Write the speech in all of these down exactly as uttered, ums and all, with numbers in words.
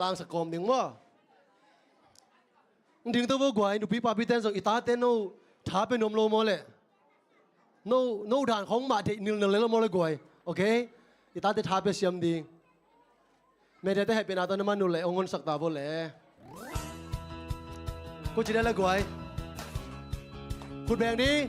tangsak kawm ding maw? Ding to vo guai, nupi papi ten zong i tate no tha pe nuam lo maw le? No, no dan khong mah deih nilnal le lo maw le guai? Ok? I tate tha pe siam ding. Media te hehpihna tawh na man uh leh hong honsak ta vo le. Ko ci dia le guai. Khut beng ding.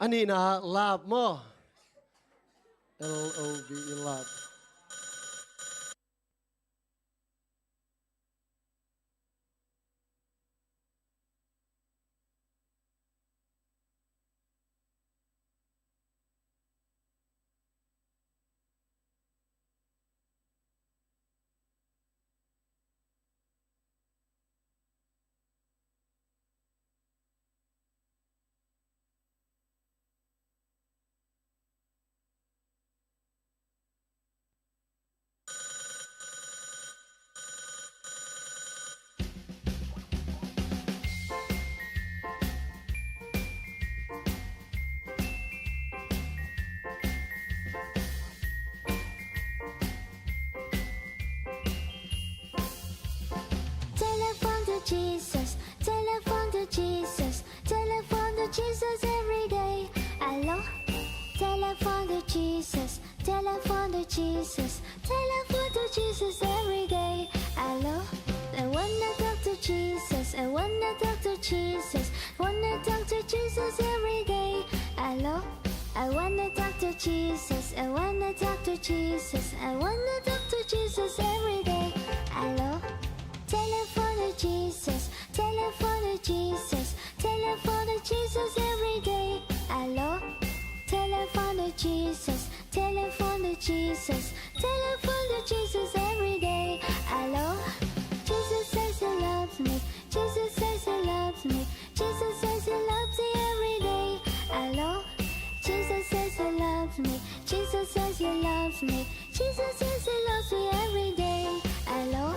A nihna, love maw? L O V E, love. Telephone to Jesus, telephone to Jesus, telephone to Jesus every day. Hello? Telephone to Jesus, telephone to Jesus, telephone to Jesus every day. Hello? I wanna talk to Jesus, I wanna talk to Jesus, wanna talk to Jesus every day. Hello? I wanna talk to Jesus, I wanna talk to Jesus, I wanna talk to Jesus every day. Hello? Telephone to Jesus, telephone to Jesus, telephone to Jesus every day. Hello? Telephone to Jesus, telephone to Jesus, telephone to Jesus every day. Hello? Jesus says he loves me, Jesus says he loves me, Jesus says he loves me every day. Hello? Jesus says he loves me, Jesus says he loves me. Jesus says he loves me every day. I love.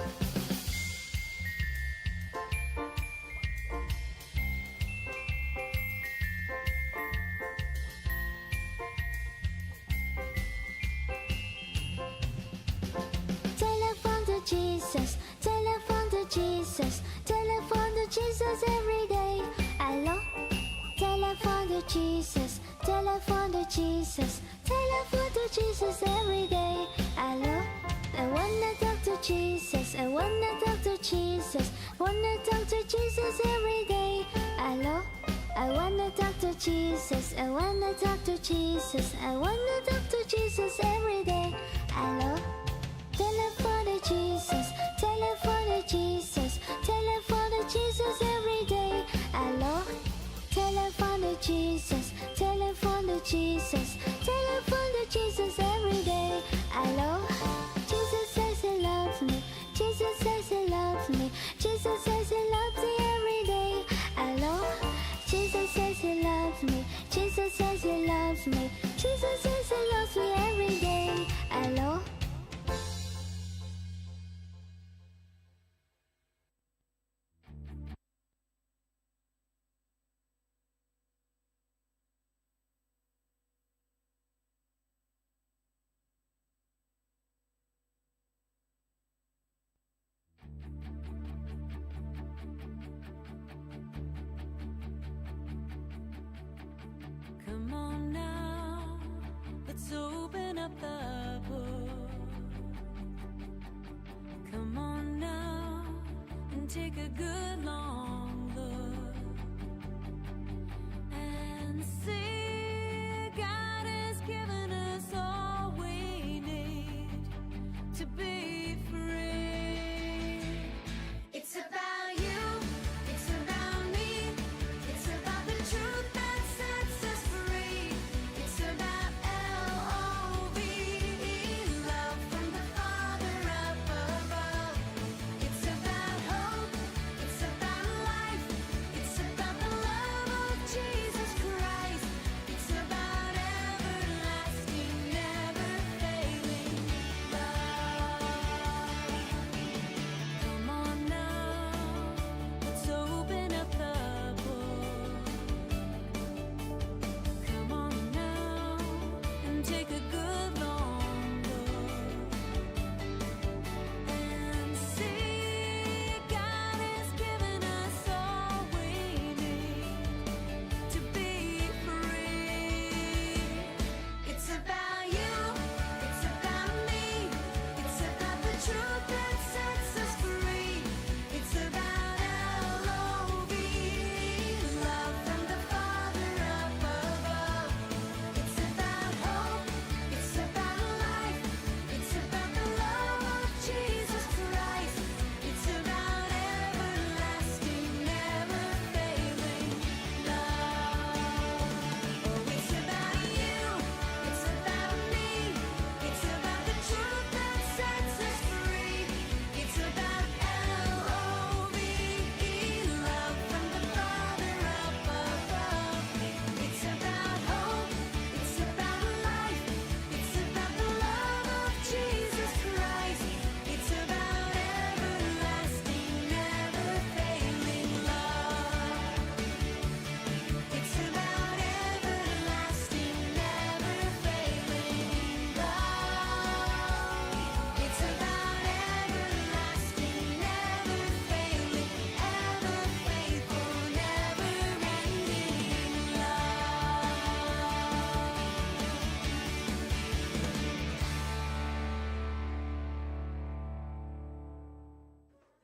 再来放的 Jesus, 再来放的 Jesus, 再来放的 Jesus every day. I love. 再来放的 Jesus, 再来放的 Jesus, 再来放的 Jesus every day. I love. I wanna talk to Jesus, I wanna talk to Jesus, wanna talk to Jesus every day. I love. I wanna talk to Jesus, I wanna talk to Jesus, I wanna talk to Jesus every day. I love. 再来放的 Jesus, 再来放的 Jesus, 再来放的 Jesus every day. I love. 再来放的 Jesus, 再来放的 Jesus, 再来放的 Jesus every day. I love. Jesus says he loves me. Jesus says he loves me. Jesus says he loves me every day. I love. Jesus says he loves me. Jesus says he loves me. Jesus says he loves me every day. I love.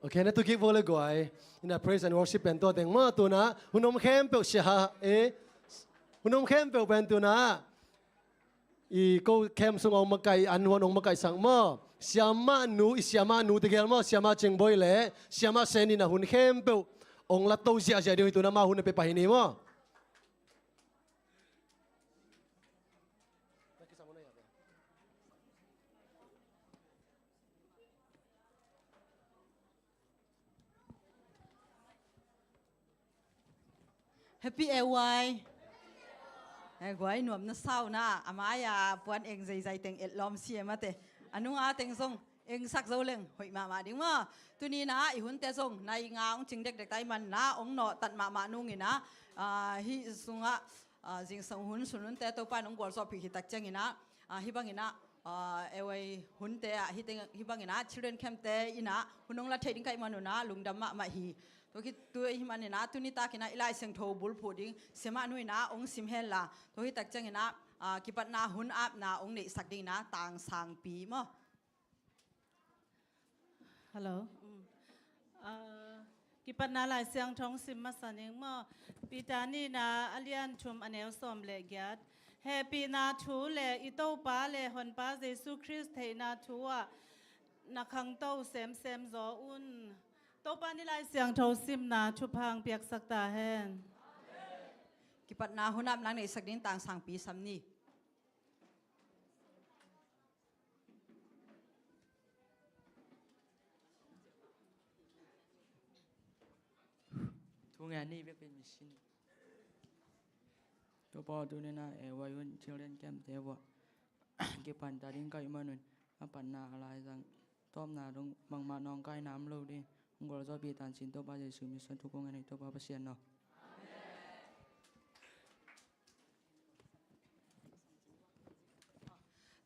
โอเคนะ tu kik vawle guai. Ina praise and worship pen tua teng maw, tuna hun om khempeuh sia ha e. Hun om khempeuh pen tuna i ko camp sung ong makai, an huan ong makai sang maw. Siamah nu, i siamah nu tegel maw, siamah Cing Bawi le siamah Sen in a hun khempeuh ong la to ziahziah ding hi. Tuna ma hun a pe pah hi ni maw. Happy L Y. Eh, guai nuam na sau na, a mai-a puan eng zeizai teng etlawm si e mate. A nunga teng zong engsak zo leng hoih mahmah ding maw. Tuni-in ah i hunte zong nai nga hong cing dekdek ta ahih manin ah hong nawhtat mahmah nungin ah, ah, hih sungah, ah, zingsang hun sun hunte Topa in hong gualzawhpih khit tak ciangin ah, ah, hih bangin ah, ah, A Y hunte ah, hih teng, hih bangin ah children camp-te in ah hun hong la thei ding ka hih manun ah lungdam mahmah hi. Tua khit, tua ahih manin ah tuni takin ah i Lai Siangtho bulphuh ding siamah nu in ah hong sim hen la, tua khit tak ciangin ah, ah, kipatna hun apna hong neihsak dingin ah tangsangpi maw. Hello. Mm. Ah, kipatna Lai Siangtho hong sim masa ning maw. Peter nihna a lian thum a neu sawm le giat. Hehpihna thu le i Topa le Honpa Jesu Khrist theihna thu ah na khangto semsem zaw un. Topa in i Lai Siangtho simna thupha hong piaksak ta hen. Kipatna hun apna hong neihsak dingin tangsangpi sam ni. Thungen ni, vekpi in mission. Topa aw, tuni-in ah A Y hun children camp-te vuah kipan ta ding ka hih manun a patna a laizang tawpna dong bangmah nawngkaina om lo ding hong gualzawhpih ta in cin Topa Jesu min suang thu kong ngen hi Topa Pasian aw.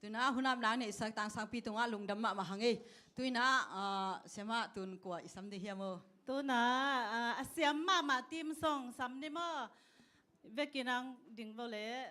Tu-in ah hun apna hong neihsak tangsangpi tungah lungdam mahmah hang ei. Tu-in ah, ah, siamah, tun kua i sam ding hiam aw? Tu-in ah, ah, a siam mahmah team song sam ni maw. Vekin hong ding vo leh.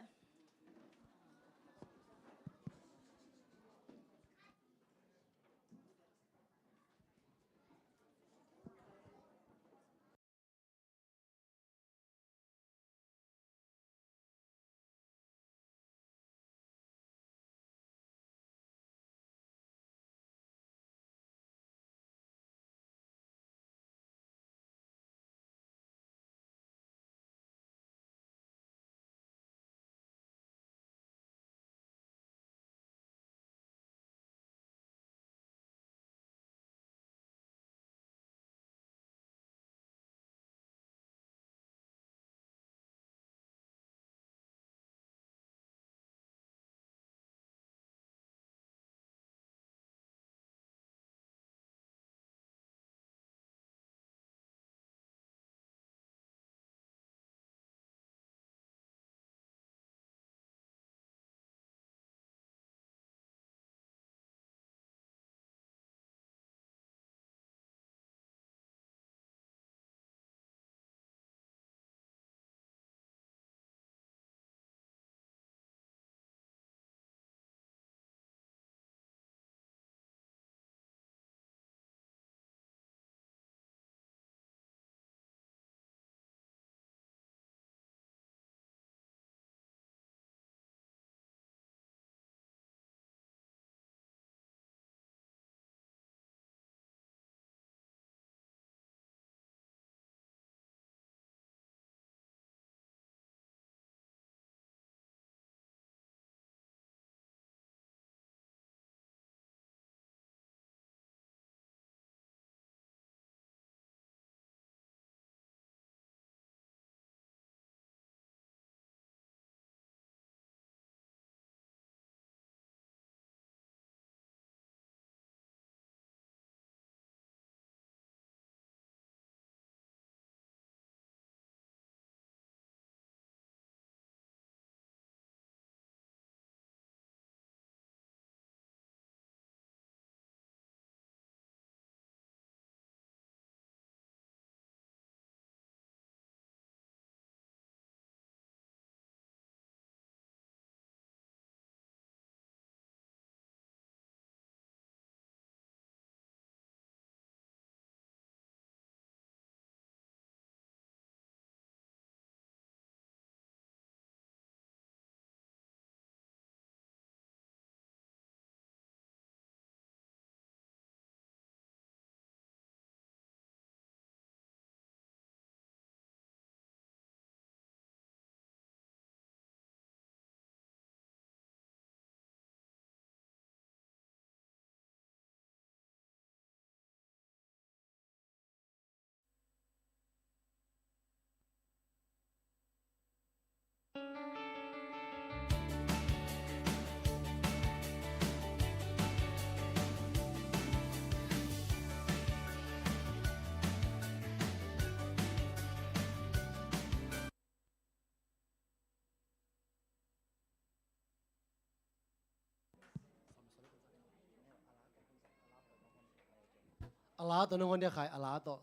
A la tawh nangawn dia khai, a la tawh.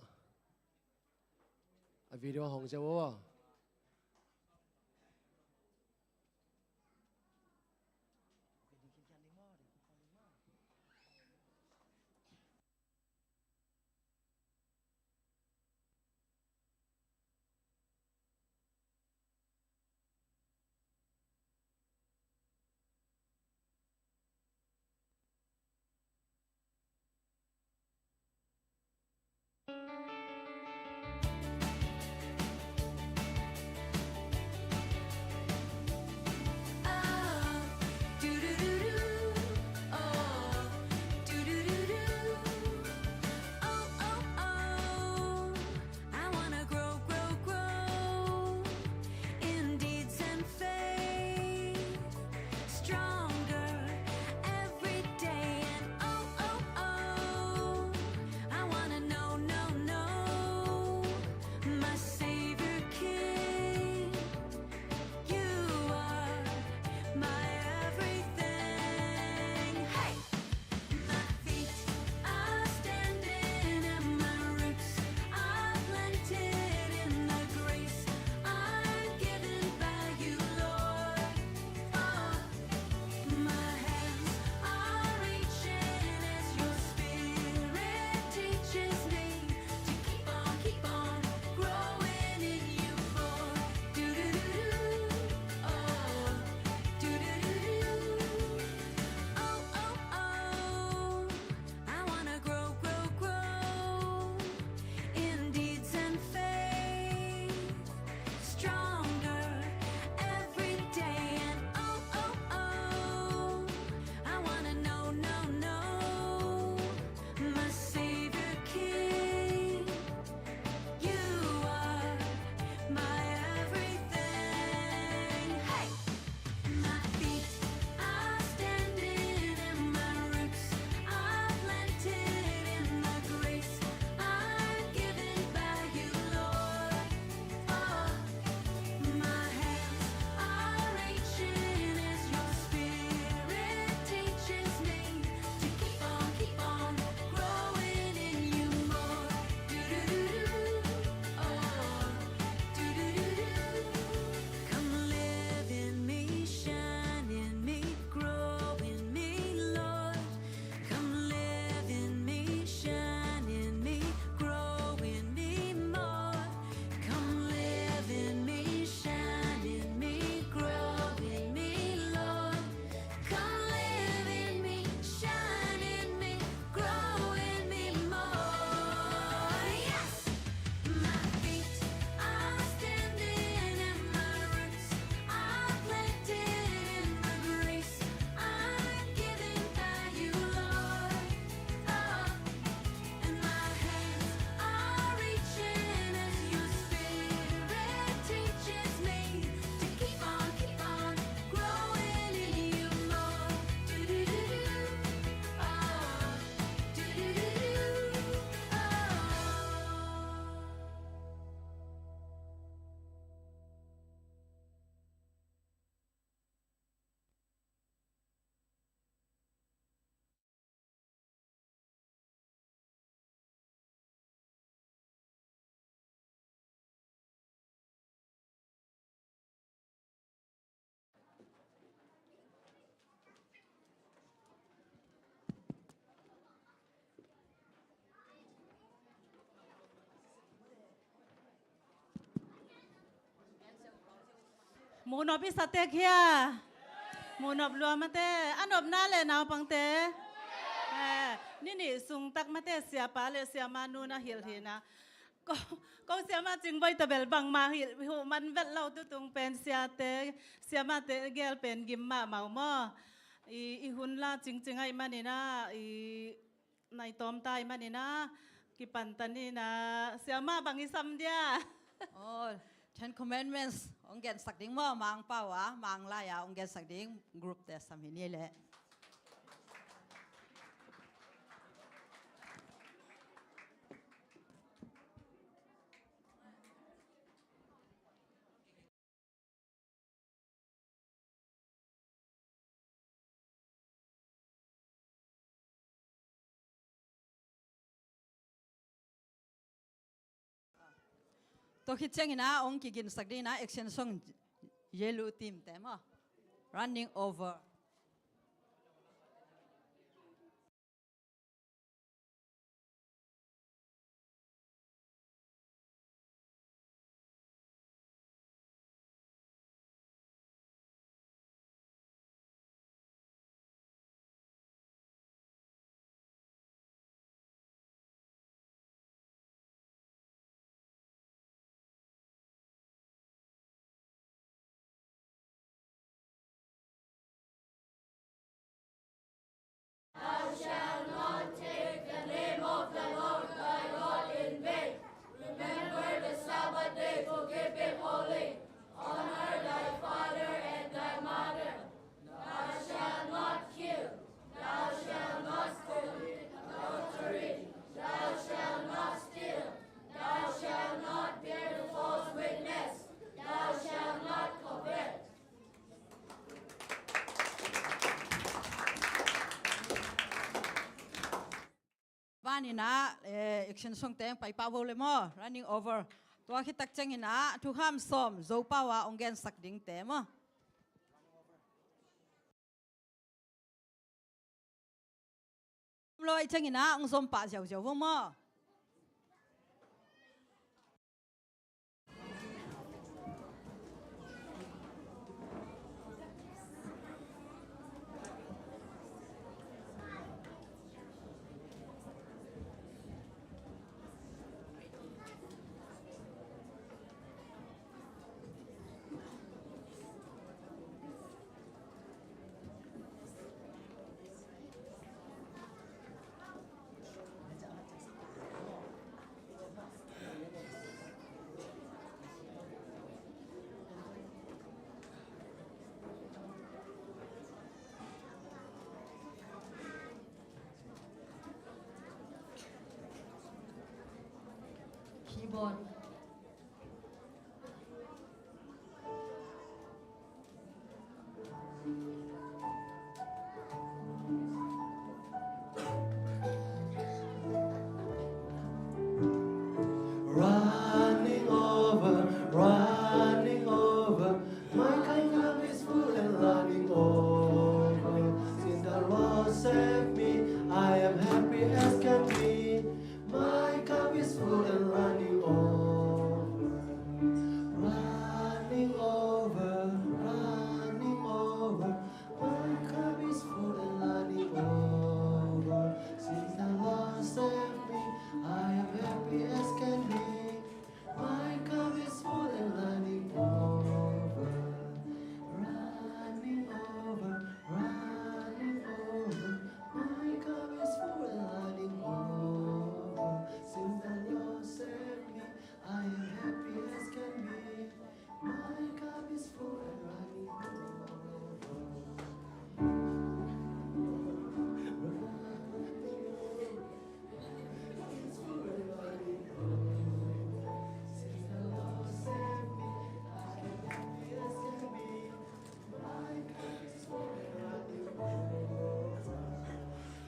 A video hong cia ua. I wanna grow, grow, grow in deeds and faith, stronger every day. And oh, oh, oh, I wanna know, know, know my Savior King. You are my everything. Hey! My feet are standing and my roots are planted in the grace I'm given by you, Lord. Oh, my hands are reaching as your spirit teaches me to keep on, keep on growing in you more. Do-do-do-do, oh, do-do-do-do. Oh, oh, oh, I wanna grow, grow, grow in deeds and faith, stronger every day. And oh, oh, oh, I wanna know, know, know my Savior King. You are my everything. Hey! My feet are standing and my roots are planted in the grace I'm given by you, Lord. Oh, my hands are reaching as your spirit teaches me to keep on, keep on growing in you more. Do-do-do-do, oh, do-do-do-do. Come live in me, shine in me, grow in me, Lord. Come live in me, shine in me, grow in me more. Come live in me, shine in me, grow in me, Lord. Come live in me, shine in me, grow in me more. Yes! My feet are standing and my roots are planted in the grace I'm given by you, Lord. Oh, and my hands are reaching as your spirit teaches me to keep on, keep on growing in you more. Do-do-do-do. Oh, do-do-do-do. Oh. Muhnop i sa tek hia. Muhnop lua mate. A nopna le naupangte. Eh, ni nih sung tak mate siapa le siama nu na hilh hi na. Ko, ko siama Cing Boi tawh bel bangmah hilh uh man vet lo, tu tung pen siate, siamate gel pen gim mahmah uh maw. I, i hun la cingcing ahih manin ah, i nai tawm ta ahih manin ah, kipan ta ni na, siama bang i sam dia. Oh, Ten Commandments hong gensak ding maw, Mangpau a, Manglai a hong gensak ding group te sam hi ni leh. Tua khit ciangin ah hong kiginsak dingin ah action song Yellow Team te maw. Running Over. Thou shalt not take the name of the Lord thy God in vain. Remember the Sabbath day to keep it holy. Honor thy father and thy mother. Thou shalt not kill. Thou shalt not commit adultery. Thou shalt not steal. Thou shalt not bear false witness. Thou shalt not covet. Van in ah, eh, action song teng pai pah vo le maw, Running Over. Tua khit tak ciangin ah thukham sawm Zopau ah hong gensak ding te maw. Om lo ahih ciangin ah hong zom pah ziauziau vo maw. Keyboard. Running over, running over, my cup is full and running over. Since the Lord saved me, I am happy as can be. My cup is full and running over. Running over, running over. My cup is full and running over. Since the Lord saved me, I am happy as can be. My cup is full and running over. Running over, running over. My cup is full and running over. Since the Lord saved me, I am happy as can be. My cup is full and running over.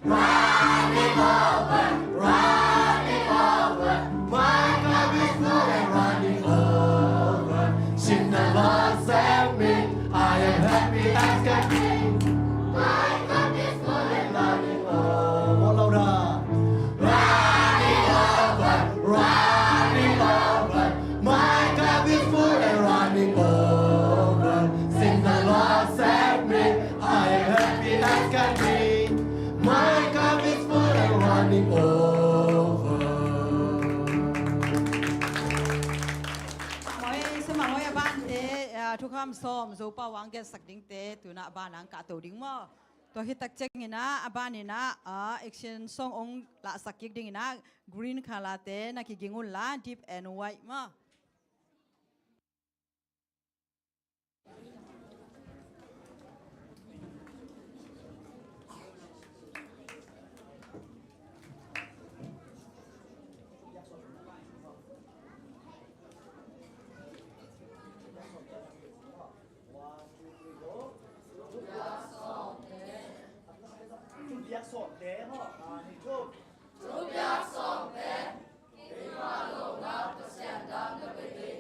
Running over, running over, my cup is full and running over. Since the Lord saved me, I am happy as can be. My cup is full and running over. All louder. Running over, running over, my cup is full and running over. Since the Lord saved me, I am happy as can be. My cup is full and running over. Mawh e, sia Mawh e, a bante, ah, thukham sawm Zopau ah hong gensak dingte, tu-in ah a ban ah hong kahto ding maw. Tua khit tak ciangin ah, a ban in ah, ah, action song hong lahsak kik dingin ah, green colour te na kiging un la, Deep and Wide maw. Thupiak sawmte maw? Thupiak sawmte. Keimah lo na Pasian dang na bei ding.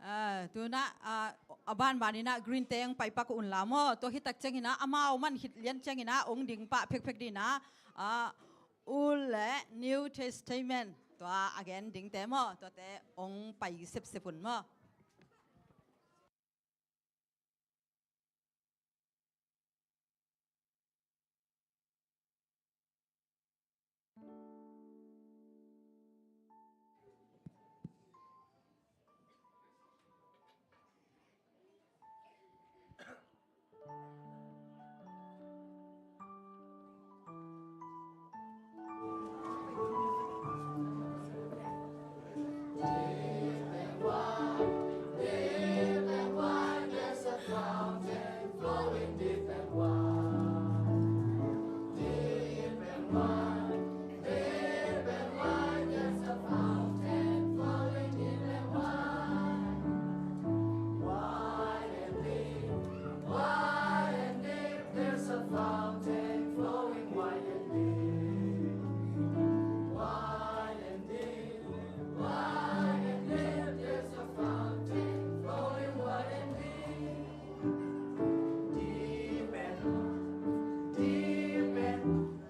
Ah, tu-in ah, ah, a banban in ah green teng pai pak un la maw. Tua khit tak ciangin ah amau man khit lian ciangin ah hong ding pah phekphek ding in ah, ah, Old le New Testament tua a gen dingte maw, tuate hong pai sepsep un maw. Wide and deep, wide and deep, there's a fountain flowing wide and deep. Wide and deep, wide and deep, there's a fountain flowing wide and deep. Deep and, deep and,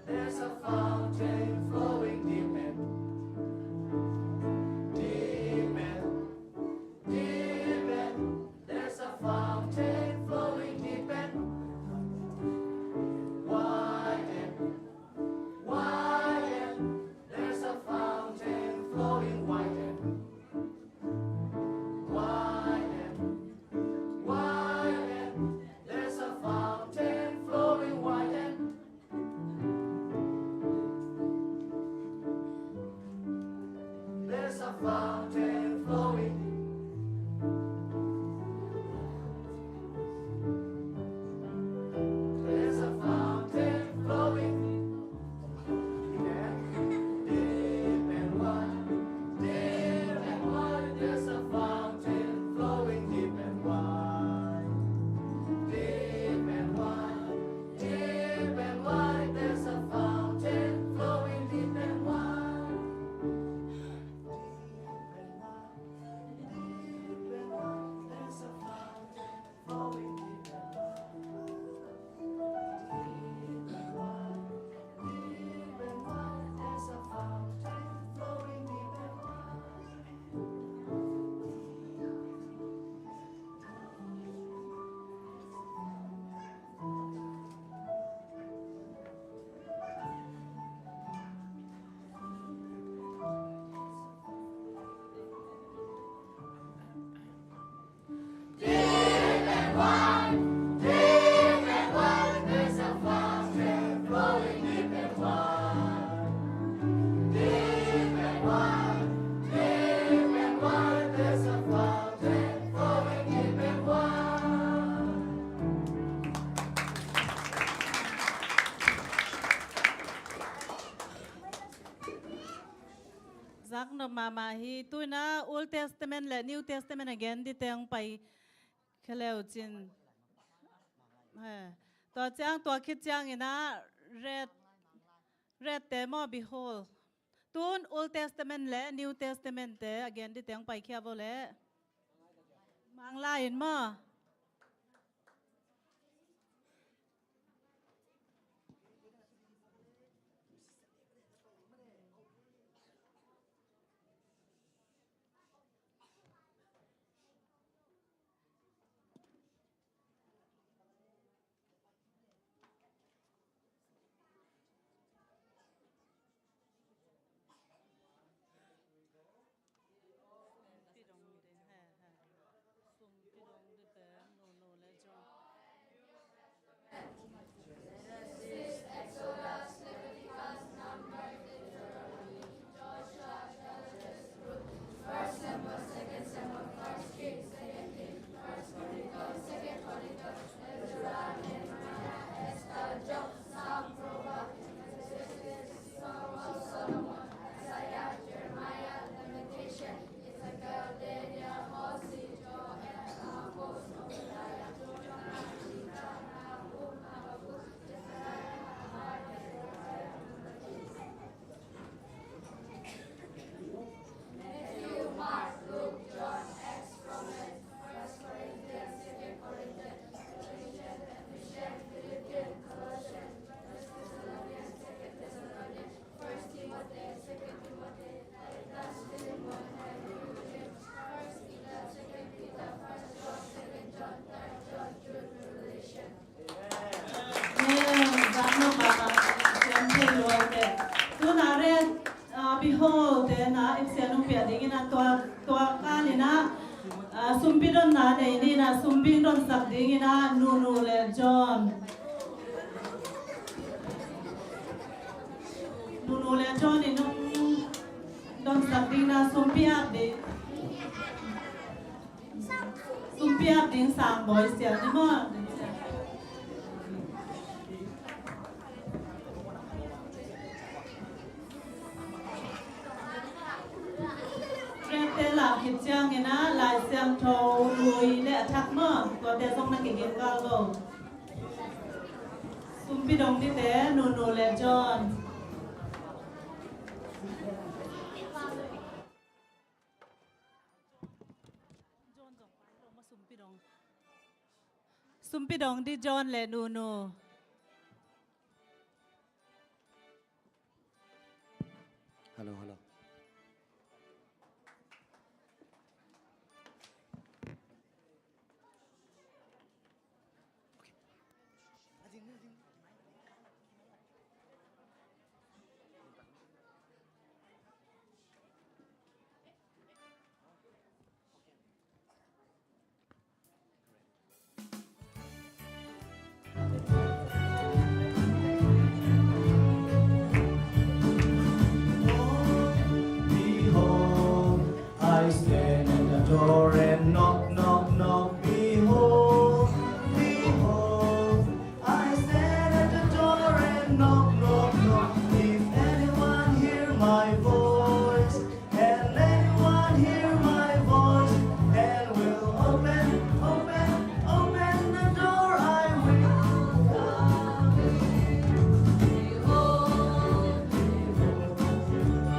there's a fountain flowing deep and, deep and, deep and, there's a fountain flowing deep and wide and, wide and, there's a fountain flowing wide and, wide and, wide and, there's a fountain flowing wide and, there's a fountain flowing. There's a fountain flowing. Deep and wide, deep and wide, there's a fountain flowing deep and wide. Deep and wide, deep and wide, there's a fountain flowing deep and wide. Deep and wide, deep and wide, there's a fountain flowing deep and wide. Deep and wide, deep and wide, there's a fountain flowing deep and wide. Deep and wide, deep and wide, there's a fountain flowing deep and wide. Deep and wide, deep and wide, there's a fountain flowing deep and wide. Zaknop mahmah hi. Tu-in ah Old Testament le New Testament a gen dingte hong pai khia le uh cin. He. Tua ciang, tua khit ciangin ah red, red te maw, behold. Tu-in Old Testament le New Testament te a gen dingte hong pai khia vo leh. Manglai in maw. Sum pi dong ding, he, he. Sum pi dong ding te. Pia dingin a tua, tua kalin a, a, sumpi donna nei ni na, sumpi donsak dingin a Nunu le John. Nunu le John in hong donsak ding na sumpi ap ding. Sumpi ap ding sang bawi sial ni maw. Trepte lam khit ciangin a Lai Siangtho lui le a thak maw, tuate zong na kiging val lo. Sumpi dong dite Nunu le John. Sumpi dong di John le Nunu. Hello, hello. Behold, I stand at the door and knock, knock, knock. Behold, behold, I stand at the door and knock, knock, knock. If anyone hear my voice, and anyone hear my voice, and will open, open, open the door, I will come in. Behold,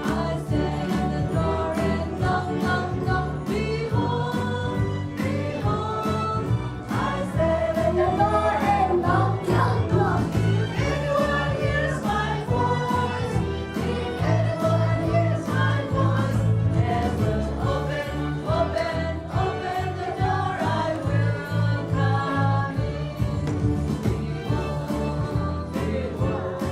I stand at the door and knock, knock, knock. Behold, behold, I stand at the door and knock, knock, knock. If anyone hears my voice, if anyone hears my voice, and will open, open, open the door, I will come in. Behold, behold,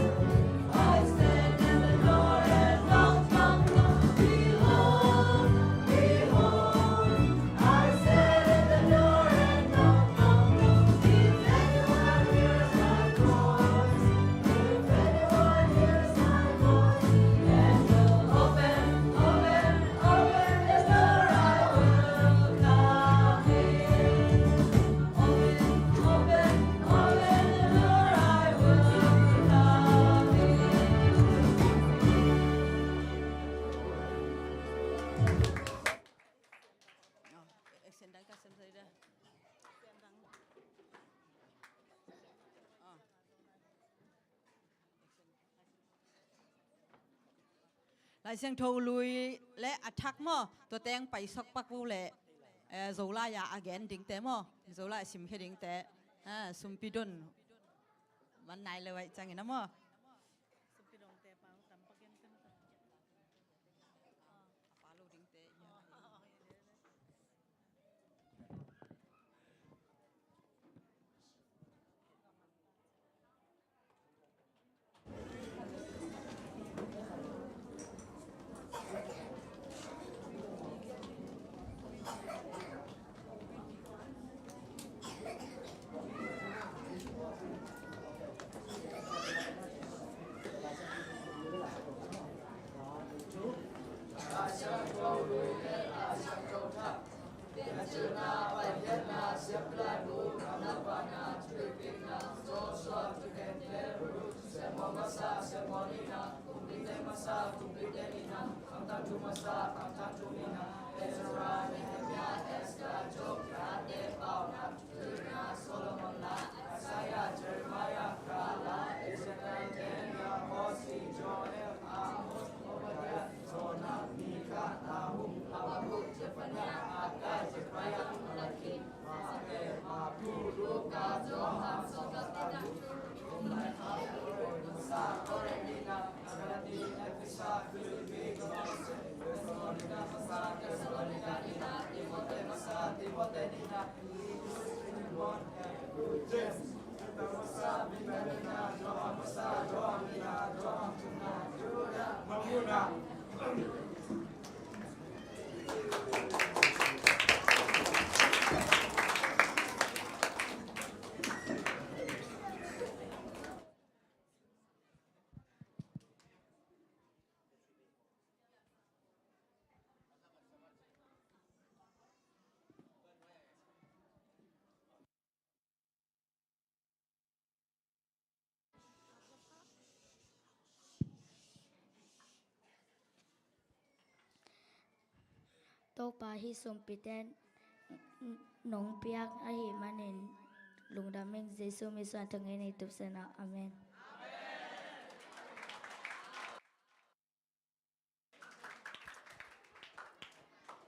I stand at the door and knock, knock, knock. Behold, behold, I stand at the door and knock, knock, knock. If anyone hears my voice, if anyone hears my voice, and will open, open, open the door, I will come in. Open, open, open the door, I will come in. Lai Siangtho lui le a thak maw, tua teng paisok pak uh le, eh, Zolai a a gen dingte maw, Zolai a simkhia dingte, ah, sumpi don man nai le vai ciangin a maw. Topa, hih sumpite nong piak ahih manin lungdam ing. Jesu min suang thungen ing, tupsena. Amen.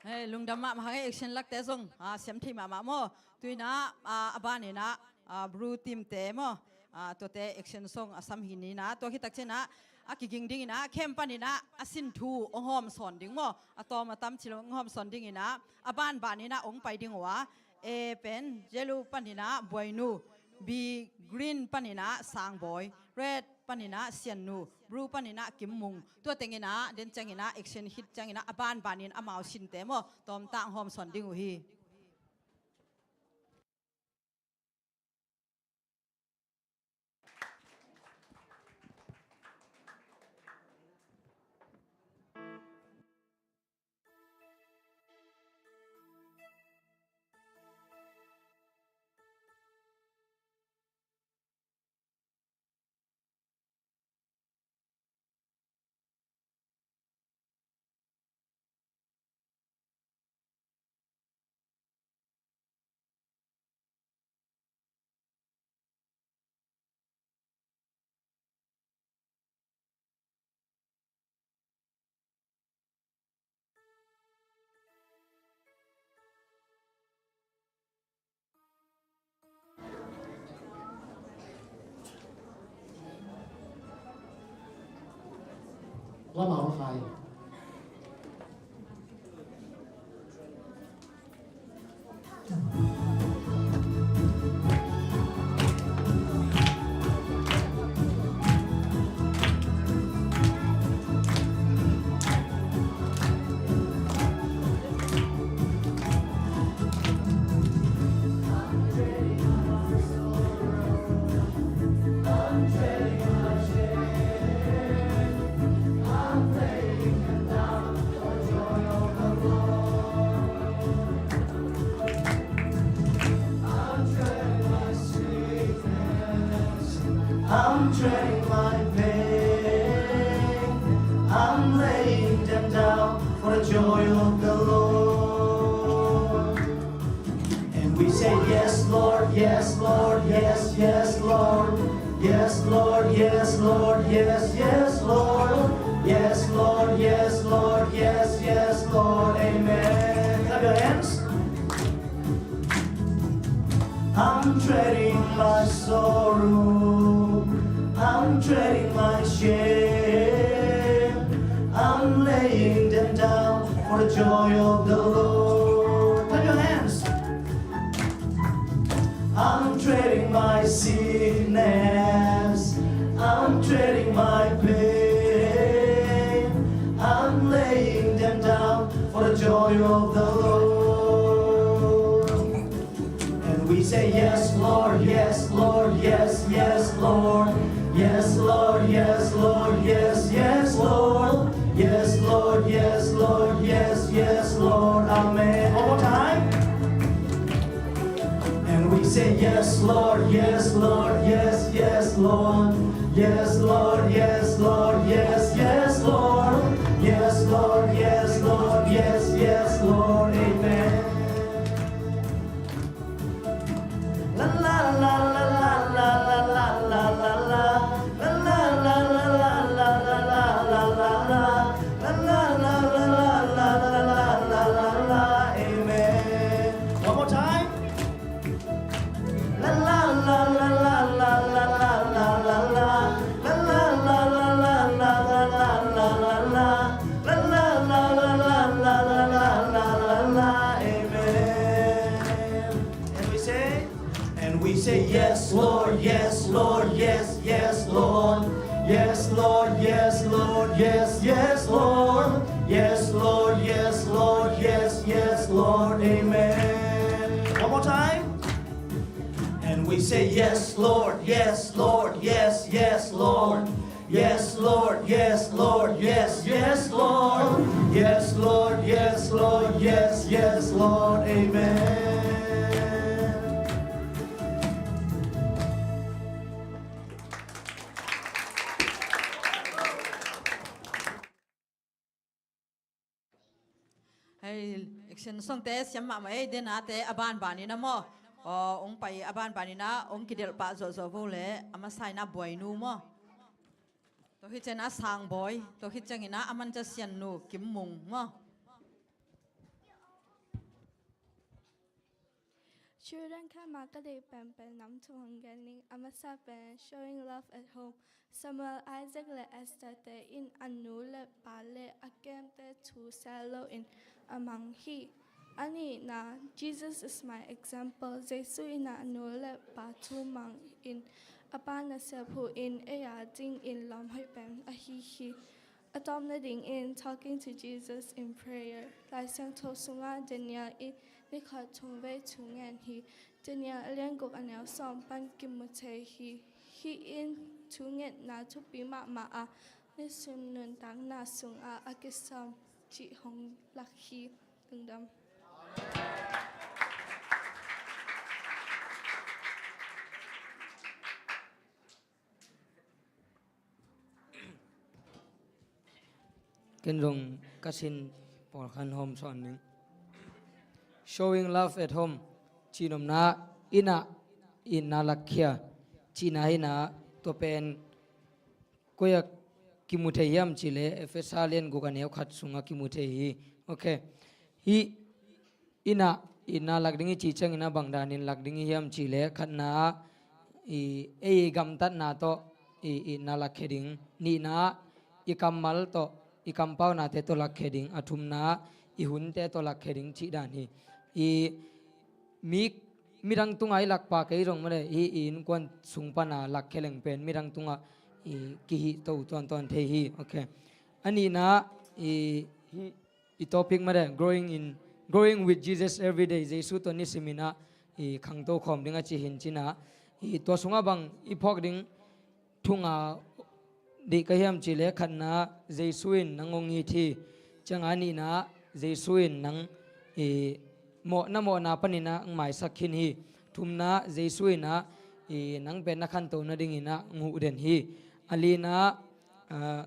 Hei, lungdam mahmah hang e, action lakte zong, ah, siam thei mahmah maw. Tu-in ah, ah, a banin ah, ah, Bru team-te maw. Ah, tuate action song a sam hi-in ah, tua khit tak ciangin ah, a kiging dingin ah, camp panin ah, a sin thu hong hawmsawn ding maw. A tawm a tam cil hong hawmsawn dingin ah, a banbanin ah hong pai ding uh a, A pen yellow panin ah Buainu, B green panin ah Sangbawi, red panin ah Siannu, blue panin ah Kimmung. Tua tengin ah, den ciangin ah, action hit ciangin ah, a banbanin amau sinte maw, tawmtang hawmsawn ding uh hi. Lamau khai. I'm trading my pain. I'm laying them down for the joy of the Lord. And we say, "Yes, Lord, yes, Lord, yes, yes, Lord. Yes, Lord, yes, Lord, yes, yes, Lord. Yes, Lord, yes, Lord, yes, yes, Lord." Amen. Clap your hands. I'm trading my sorrow, I'm trading my shame, I'm laying them down for the joy of the Lord. Clap your hands. I'm trading my sickness, I'm trading my pain, I'm laying them down for the joy of the Lord. And we say, "Yes, Lord, yes, Lord, yes, yes, Lord. Yes, Lord, yes, Lord, yes, yes, Lord. Yes, Lord, yes, Lord, yes, yes, Lord." Amen. One more time. And we say, "Yes, Lord, yes, Lord, yes, yes, Lord. Yes, Lord, yes, Lord, yes, yes, Lord. Yes, Lord, yes, Lord, yes, yes, Lord." Amen. Amen. One more time. Amen. And we say, and we say, "Yes, Lord, yes, Lord, yes, yes, Lord. Yes, Lord, yes, Lord, yes, yes, Lord. Yes, Lord, yes, Lord, yes, yes, Lord." Amen. One more time. And we say, "Yes, Lord, yes, Lord, yes, yes, Lord. Yes, Lord, yes, Lord, yes, yes, Lord. Yes, Lord, yes, Lord, yes, yes, Lord. Amen." Hei, Action songte siam mahmah ei, denate a banbanin a maw. Aw, ong pai a banbanin a ong kidelh pah zawhzawh vo le a masa in a buainu maw. Tua khit ciangin a Sangbawi, tua khit ciangin a a manca Siannu Kim Mung maw. Children camp ah ka deih penpen nam thum hong gen ning. A masa pen showing love at home. Samuel, Isaac le Esther te in a nu le pa le a kemte thu sel loin a mang hi. A nihna, Jesus is my example. Jesu in a nu le pa thu mangin a pa nasep huhin ei a dingin lawmhoih pen ahi hi. A tawpna dingin Talking to Jesus in Prayer. Lai Siangtho sungah Daniel in ni khat thong vei thu ngen hi. Daniel a lian guk a neu sawm pan kimu thei hi. Hih in thungetna thupi mahmah a, nisim nuntakna sungah a kisam cih hong lak hi. Lungdam. Ken zong ka sin pawlkhat hong hawmsawn ning. Showing love at home. Cihnopna, inn ah itna lakkhia. Cihna hi a, tua pen koi ah kimu thei hiam cih leh Efesa lian guk a neu khat sungah kimu thei hi. Ok. Hih inn ah itna lak ding i cih ciangin a bang danin lak ding i hiam cih leh khatna ah i, ei gamtatna tawh i, itna lakkhia ding. Nihna ah i kammal tawh, i kampaunate tawh lakkhia ding. A thumna ah i hunte tawh lakkhia ding cih dan hi. I mi, midang tungah i lakpa kei zong mah leh hih i innkuan sung pana lakkhia leng pen midang tungah i kihih to tuantuan thei hi. Ok. A nihna ah i, hih i topic mah leh growing in, growing with Jesus every day. Jesu tawh nisimin ah i khangto khawm ding a ci hi in cihna ah i tua sungah bang i phawk ding thu nga deih ka hiam cih leh khatna ah Jesu in nang hong it hi. Ciangah a nihna ah Jesu in nang i mawh, na mawhna panin ah hong maisak khin hi. Thumna ah Jesu in ah i nang pen na khanto nadingin ah hong huh den hi. A lina ah, ah,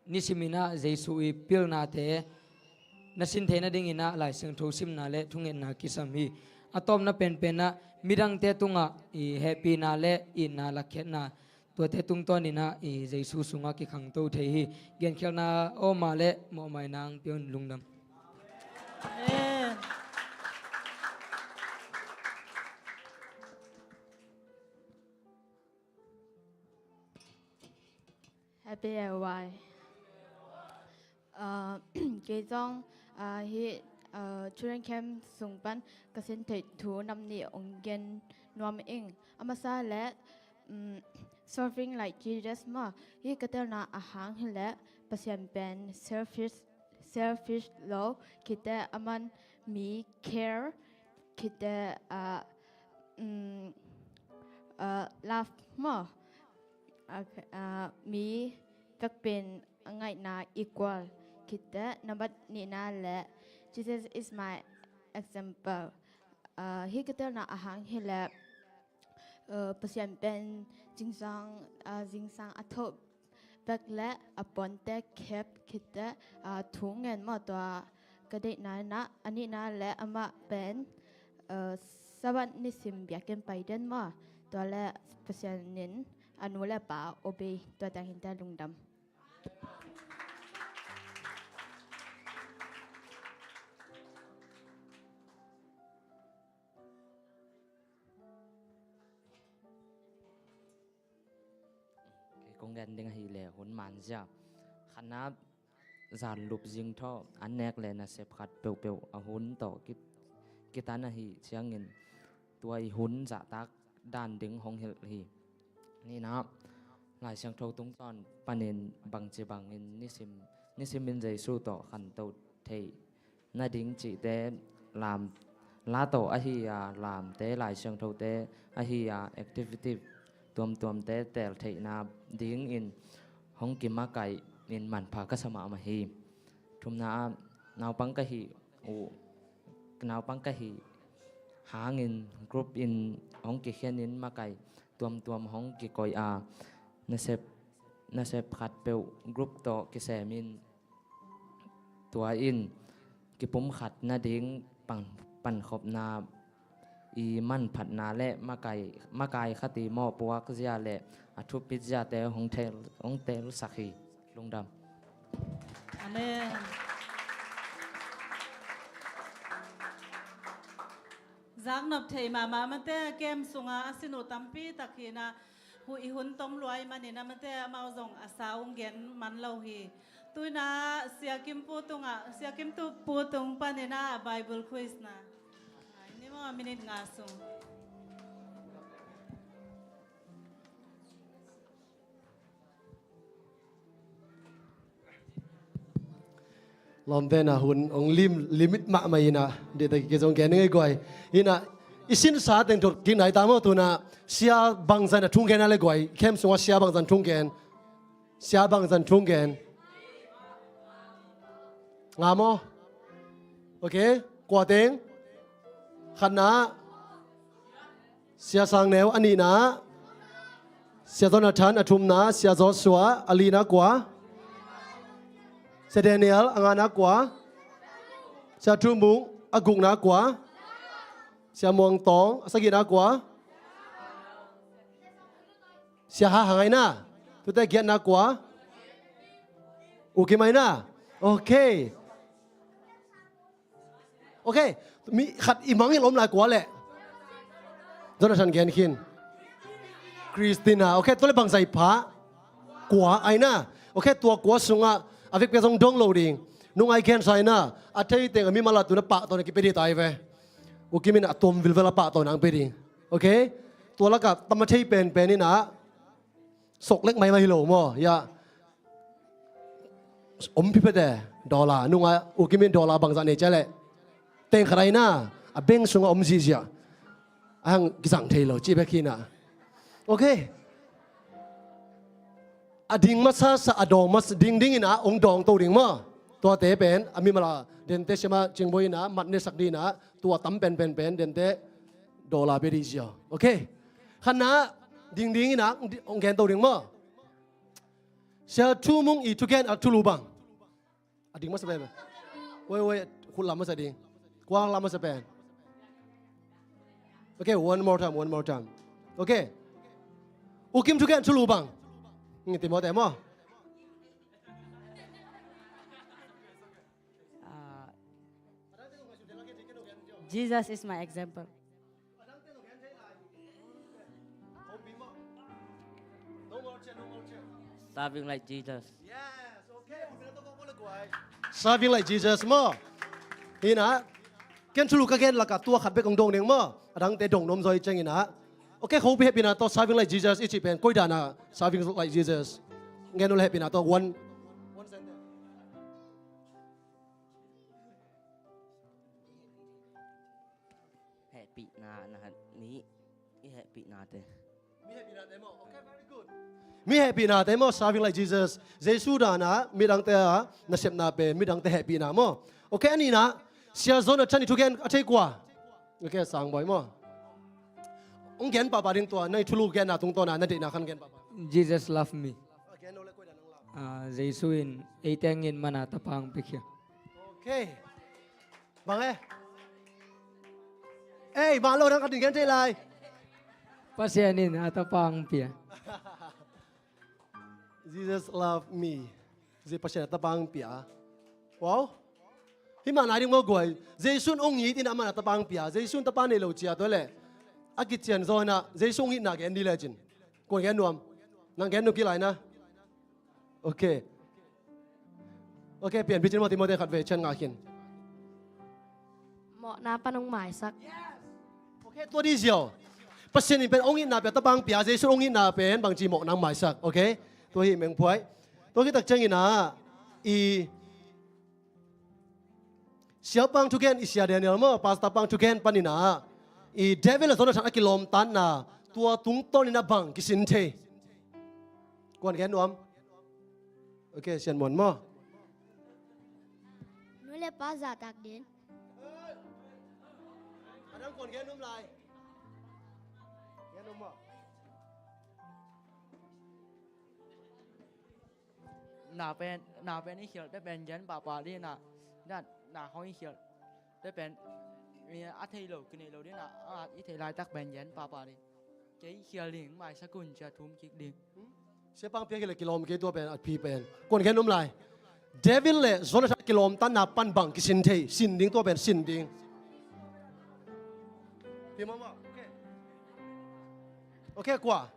nisimin ah Jesu i pilnate na sin thei nadingin ah Lai Siangtho simna le thungetna kisam hi. A tawpna penpen ah midangte tungah i hehpihna le itna lakkhiatna, tuate tungtawnin ah i Jesu sungah kikhangto thei hi. Genkhialhna om a leh mawhmaina hong pia un. Lungdam. Amen. Happy A Y. Ah, kei zong, ah, hih, ah, children camp sung pan ka sin theih thu nam nih hong gen nuam ing. A masa leh, um, serving like Jesus maw. Hih ka telna a hang hi leh Pasian pen selfish, selfish lo, khit teh aman mi care, khit teh, ah, um, ah, love maw. Ah, ah, mi vekpi in a ngaihna equal, khit teh nambat nihna leh Jesus is my example. Ah, hih ka telna a hang hi leh, ah, Pasian pen zingsang, ah, zingsang a thoh bek leh a puante khep, khit teh, ah, thu ngen maw, tua ka deihna in ah. A nihna leh amah pen, ah, Sabbath nisim biakinn pai den maw, tua leh Pasian in a nu le pa obey, tua teng hi ta. Lungdam. Kei kong gen ding ahih leh hun man zia. Khatna, zan lup zing tawh an nek leh nasep khat peuhpeuh a hun tawh ki, kitan ahih ciangin tua i hun zahtak dan ding hong hilh hi. Nihna, Lai Siangtho tungtawn panin bangci bangin nisim, nisimin Jesu tawh khanto theih nading cihte, lam, la tawh ahi a, lamte, Lai Siangthote ahi a, activity tuamtuamte tel theihna dingin hong kimakaih in manpha ka sa mahmah hi. Thumna ah, naupang ka hih uh, naupang ka hih hangin group in hong kikhen in makai tuamtuam hong kikoih a, nasep, nasep khat peuh group tawh kisem in, tua in kipumkhat nading pan, pankhopna, i manphatna le makai, makai khat i mawhpuak zia le a thupit ziate hong tel, hong telsak hi. Lungdam. Amen. Zaknop thei mahmah mate, kem sunga a sin uh tampi tak hi na, hu i hun tong luai manin a mate amau zong a sa ung gen man lo hi. Tuina Sia Kim Pu tungah, Sia Kim Tu Pu tung panin a Bible quiz na. Ni maw minute nga sung. Lawmte na hun ong lim, limit mahmah ina, dihte kizong gen ngei guai. Ina, i sinsa teng thot kik nai ta maw tuna, sia bangzan a thung gen a le guai, kem sunga sia bangzan thung gen. Sia bangzan thung gen. Nga maw? Ok, kua teng? Khatna. Sia Sang Neu, a nihna. Sia Jonathan, a thumna. Sia Joshua, a lina kua? Sia Daniel, a ngana kua? Sia Thu Mung, a gukna kua? Sia Muang Tawng, a sagihna kua? Sia Ha Hang aina. Tute giatna kua? U Kim aina. Ok. Ok, mi khat i mangil om lai kua le? Jonathan gen khin. Christina, ok, tua le bangzai pha? Kua aina. Ok, tua kua sunga a vekpi zong dong lo ding. Nungai gen sa aina, a thei teng a mimal a tuna pahtawn a kipia ding ta ai ve. U Kim in a tuam vilvel a pahtawn ang pia ding. Ok, tua laka tam a thei penpen ina. Sok lek maimai hi lo maw, ya. Om phiphet e, dollar. Nunga U Kim in dollar bangzah nei cia leh. Teng khat aina, a bank sunga om zihziah. A hang kizang thei lo, ci bek hi na. Ok. A ding masa sa, a dawng masa, ding ding ina, ong dawng to ding maw. Tuate pen, a mimal a, dente siama cingbo ina, mat nesak ding ina, tua tam pen pen pen, dente, dollar pia ding ziau. Ok. Khatna, ding ding ina, ong gen to ding maw. Sia Thu Mung i thugen a thulu bang. A ding masa pen. Wei, wei, khut lam masa ding. Kuang lam masa pen. Ok, one more time, one more time. Ok. U Kim thugen thulu bang. Ngi ti maw te maw. Uh, Jesus is my example. Serving like Jesus. Serving like Jesus maw. Hina, ken thulu ka gen laka tua khat bek ong dong ding maw. A dangte dong nom zaw hi ciangina. Ok, khopi hehpihna tawh serving like Jesus i cih pen koi dana serving like Jesus. Ngen uh le hehpihna tawh one, one sentence. Hehpihna na hat ni, i hehpihnate. Mi hehpihnate maw? Ok, very good. Mi hehpihnate maw, serving like Jesus. Jesu dana midangte a nasepna pen midangte hehpihna maw. Ok, a nihna, Sia Jonathan i thugen a thei kua? Ok, Sangbawi maw. Ong gen pahpah ding tua, na i thulu genna tungtawna na deihna khan gen pahpah. Jesus love me. Ah, Jesu in ei tengin mana tapa ong pikhia. Ok. Bang e? Ei, mah lo dang khat in gen thei lai. Pasian in a tapa ong pia. Jesus love me. Pasian a tapa ong pia. Wow. Hih mah nai ding maw guai. Jesu in ong it in a mana tapa ong pia. Jesu in tapa nei lo cia tua le. A kician zaw hina. Jesu ong itna gen di le cin. Kuan gen nuam. Nang gen nuam ki lai na. Ok. Ok, pian picin maw Timothy khat vei cian ngah khin. Mawhna pan ong maisak. Ok, tua di ziau. Pasian in pen ong itna pia, tapa ong pia, Jesu ong itna pen bangci mawhna ong maisak. Ok. Tua hi mengphuai. Tua khit tak ciangina i Siapa ong thugen i Sia Daniel maw, Pastor pa ong thugen panina i David le Jonathan a kilawmtatna tua tungtawn ina bang kisin thei. Kuan gen nuam. Ok, Sian Muan maw. Nu le pa zahtak din. A dang kuan gen nuam lai. Gen nuam maw. Na pen, na pen i khial te pen gen pahpah dina. Dat, na khawng i khial. Te pen, mi a thei lo, kinei lo ding na, a i thei laitak pen gen papa ding. Kei i khial ding, maisak un cia thum kik ding. Siapa piak hi le kilawm kei tua pen, a phi pen. Kuan gen um lai. David le Jonathan kilawmtatna pan bang kisin thei, sin ding tua pen, sin ding. Pi mama, okay. Okay, kua.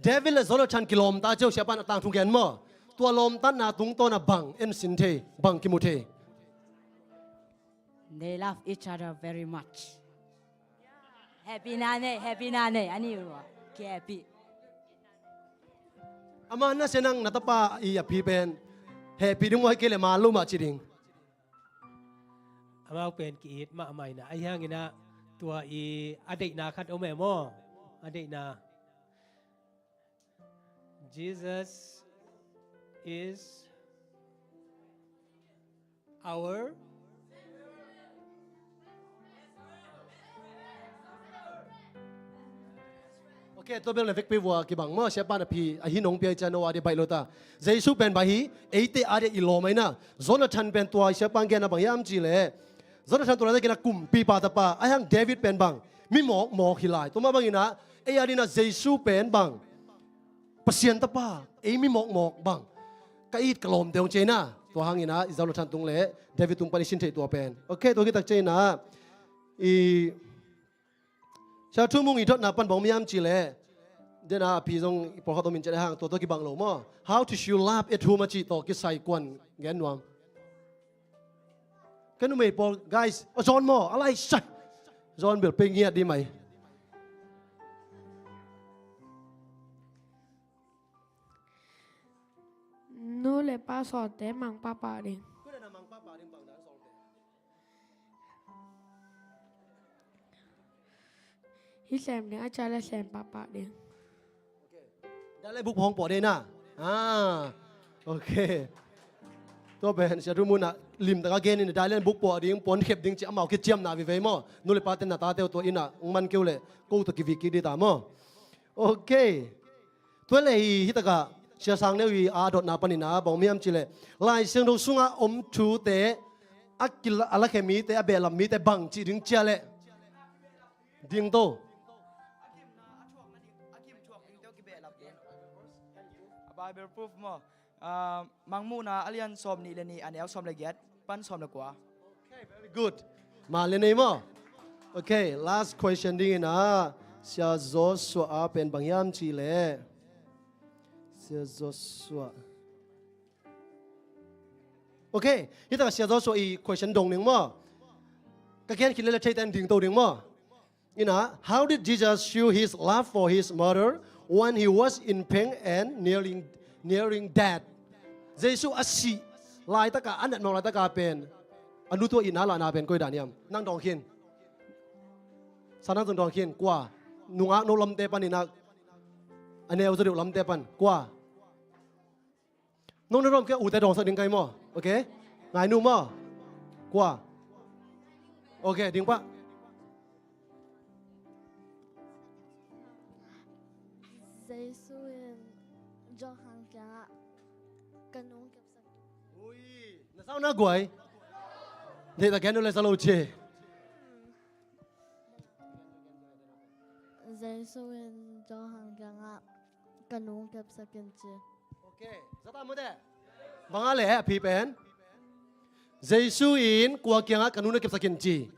David le Jonathan kilawmta cio siapa na tangthu gen maw. Tua lawmtatna tungtawn a bang en sin thei, bang kimu thei. They love each other very much. Happy na nei, happy na nei, ani ua. Ki happy. Ama na senang na tapa i a phi pen. Happy ding muai kei le ma lo ma ci ding. Amau pen ki-it mahmah ina, ahi hangin ah tua i a deihna khat om e maw? A deihna. Jesus is our Okay, tua bel na vekpi vua kibang maw, siapa na phi, ahi nong pia i cia no a dia baih lo ta. Jesu pen bang hi, eite a dia i lawm aina. Jonathan pen tua siapa gen a bang hiam ci le. Jonathan tua laitak in a kumpipa tapa, ahi hang David pen bang. Mi mawkmawk hi lai. Tua mah bangin ah, ei a dina Jesu pen bang. Pasian tapa, ei mi mawkmawk bang. Ka it ka lawmte hong cia ina. Tua hangin ah, i Jonathan tung le, David tung pan i sin theih tua pen. Okay, tua kitak cia ina. I Sia Thu Mung i dotna pan bang om hiam ci le. Dena a phi zong i pawlkhat om in ci le hang tua tua kibang lo maw. How to show love at home a ci tawh kisai kuan gen nuam. Ka numei pawl, guys, a zawn maw, a lai sai. Zawn bel pei ngiat di mai. Nu le pa sawlte mang papa ding. Hih sem ding a cia le sem pahpah ding. Dai le buk phawng pawh dei na. Ah, okay. Tua pen sia thu mun ah limtak a gen in dai le buk pawh ding, puan khep ding ci amau kiciamna vivei maw. Nu le pa ten na tate uh tua inn ah hong man keu le ko tawh kivik kik ding ta maw. Okay. Tua le hi, hi takah sia sang neu hi a dotna panin a bang om hiam ci le Lai Siangtho sungah om thute a kila, a lakhia mite, a behlap mite bang cih ding cia le. Ding to. A Bible proof maw. Ah, Mangmuhna a lian sawm nih le nih, a neu sawm le giat pan sawm le kua. Okay, very good. Ma le nei maw. Okay, last question dingin a Sia Joshua a pen bang hiam ci le. Sia Joshua. Okay, hi takah Sia Joshua i question dong ding maw. Ka gen khit le le thei ten ding to ding maw. Ina, how did Jesus show his love for his mother when he was in pain and nearing, nearing death? Jesu a sih laitakah, a natmawh laitakah pen a nu tua itna lahna pen koi dan hiam? Nang dawng khin. Sa nang zong dawng khin. Kua? Nungak no lamte pan ina, a neu zaw deuh lamte pan. Kua? Nong na rom kia ute dawngsak ding kai maw? Okay? Ngai nu maw? Kua? Okay, ding pah. Jesu in Johan kiangah ka nung kepsak. Ui, na sau na guai. Dei ta gen le sa lo che. Jesu in Johan kiangah ka nung kepsak in ci. Okay, zata mute. Banga le a phi pen. Jesu in kua kiangah ka nu na kepsak in ci.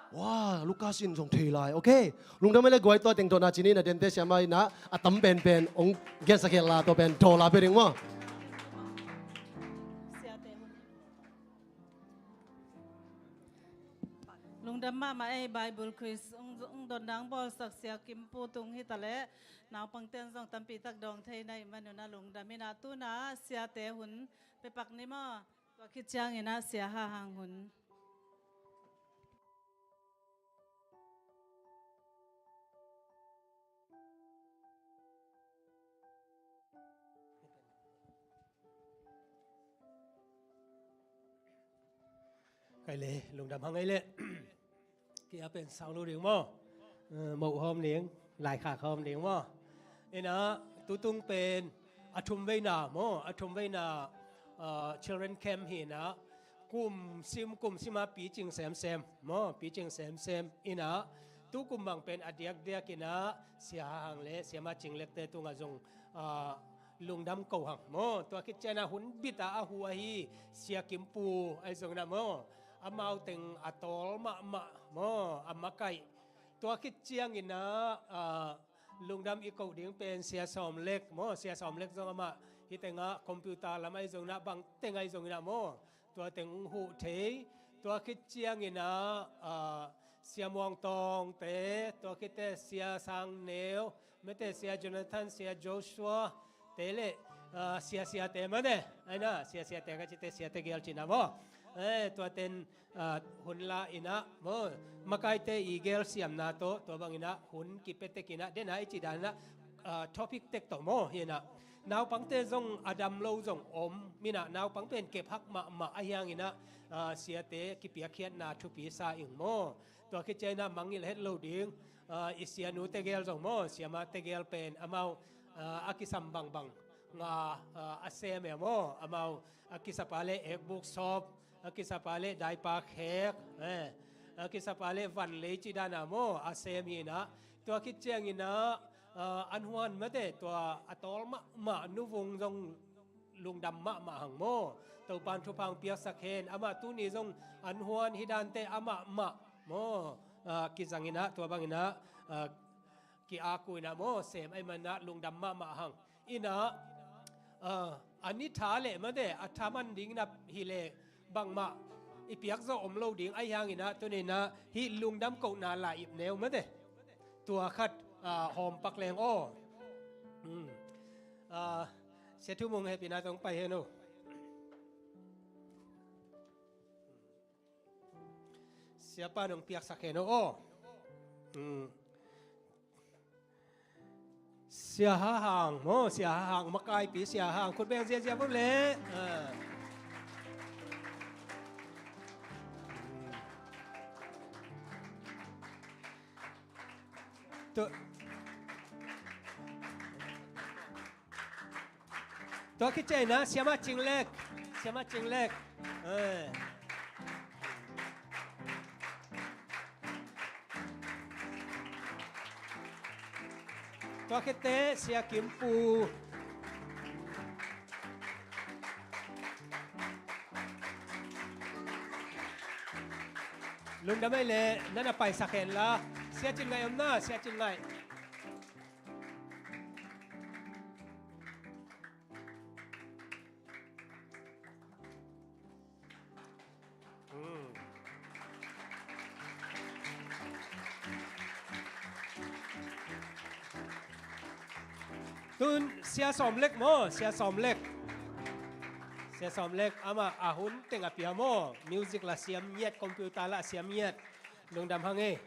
Wow, Lukas in zong thei lai. Okay. Lungdam le guai tua teng dotna cini na dente siama ina a tam pen pen ong gensa khel la tua pen dola pe ding maw. Lungdam mahmah ei Bible quiz ung, ung dotna ung bawlsak Sia Kim Pu Tung hi ta leh naupangten zong tampi tak dawng thei na ih manun a lungdam ina tuna siate hun pepak ni maw. Tua khit ciangin a Sia Ha Hang hun. Kai le, lungdam hang ei le. Kia pen sang lu ding maw. Eh, moh hawm ding, laikhak hawm ding maw. Ina, tutung pen, a thum veina maw, a thum veina, ah, children camp hi inah, kum sim kum sima picing semsem maw, picing semsem inah, tu kum bang pen a diakdiak inah Sia Hahang le Siama Cing Lekte tungah zong, ah, lungdam ko hang maw. Tua khit ciangin ah hun bit a a hu ahi Sia Kim Pu ahi zong inah maw, amau teng a tawl mahmah maw, a makaih. Tua khit ciangin ah, ah, lungdam i koh ding pen Sia Sawm Lek maw, Sia Sawm Lek zong amah hih tengah computer lam ahi zong inah, bang teng ahi zong inah maw, tua teng hong huh thei. Tua khit ciangin ah, ah, Sia Muang Tawngte, tua khit teh Sia Sang Neu, mete Sia Jonathan, Sia Joshua te le, ah, Sia Siate mate, ai na, Sia Siate ka cite, Sia tegel cina maw. Eh, tua ten, ah, hun la inah maw, makaite i gel siamna tawh, tua bang inah hun kipia tek inah, dena i ci dan inah, ah, topic tek tawh maw, hi inah. Naupangte zong a dam lo zong om inah, naupang pen kep hak mahmah ahi hang inah, ah, Siate kipiakkhiatna thupi sa ing maw. Tua khit ciangin ah mangngilh het lo ding, ah, i Sianu tegel zong maw, Siama tegel pen amau, ah, a kisam bangbang nga, ah, a sem e maw, amau a kisapa le ekbuk sawp, a kisapa le daipa khek, eh, a kisapa le vanlei ci dan a maw, a sem hi inah. Tua khit ciangin ah, ah, an huan mate, tua a tawl mahmah nuvung zong lungdam mahmah hang maw. Topan thupha hong piaksak hen, amah tuni zong an huan hi dante amah mah maw, ah, kizang inah, tua bang inah, ah, ki-aku inah maw, sem ahih man inah lungdam mahmah hang. Inah, ah, a ni tha le mate, a thaman ding inah hi le bangmah i piak zawh om lo ding ahi hang inah, tuni inah hih lungdam kohna lai ip neu mate. Tua khat, ah, hawm pak leng aw. Hmm. Ah, Sia Thu Mung, hehpihna tawh hong pai hen aw. Siapa in hong piaksak hen aw. Hmm. Sia Hahang maw, Sia Hahang, makaipi Sia Hahang, khut beng ziazia vun le. Ah. Tua, tua khit ciangin ah Siama Cing Lek, Siama Cing Lek. Eh. Tua khit teh Sia Kim Pu. Lungdam ei leh, na na paisak hen la. Sia Cin Ngaih om na, Sia Cin Ngaih. Hmm. Tun Sia Sawm Lek maw, Sia Sawm Lek. Sia Sawm Lek amah a hun teng a pia maw. Music la siam ngiat, computer la siam ngiat. Lungdam hang ei.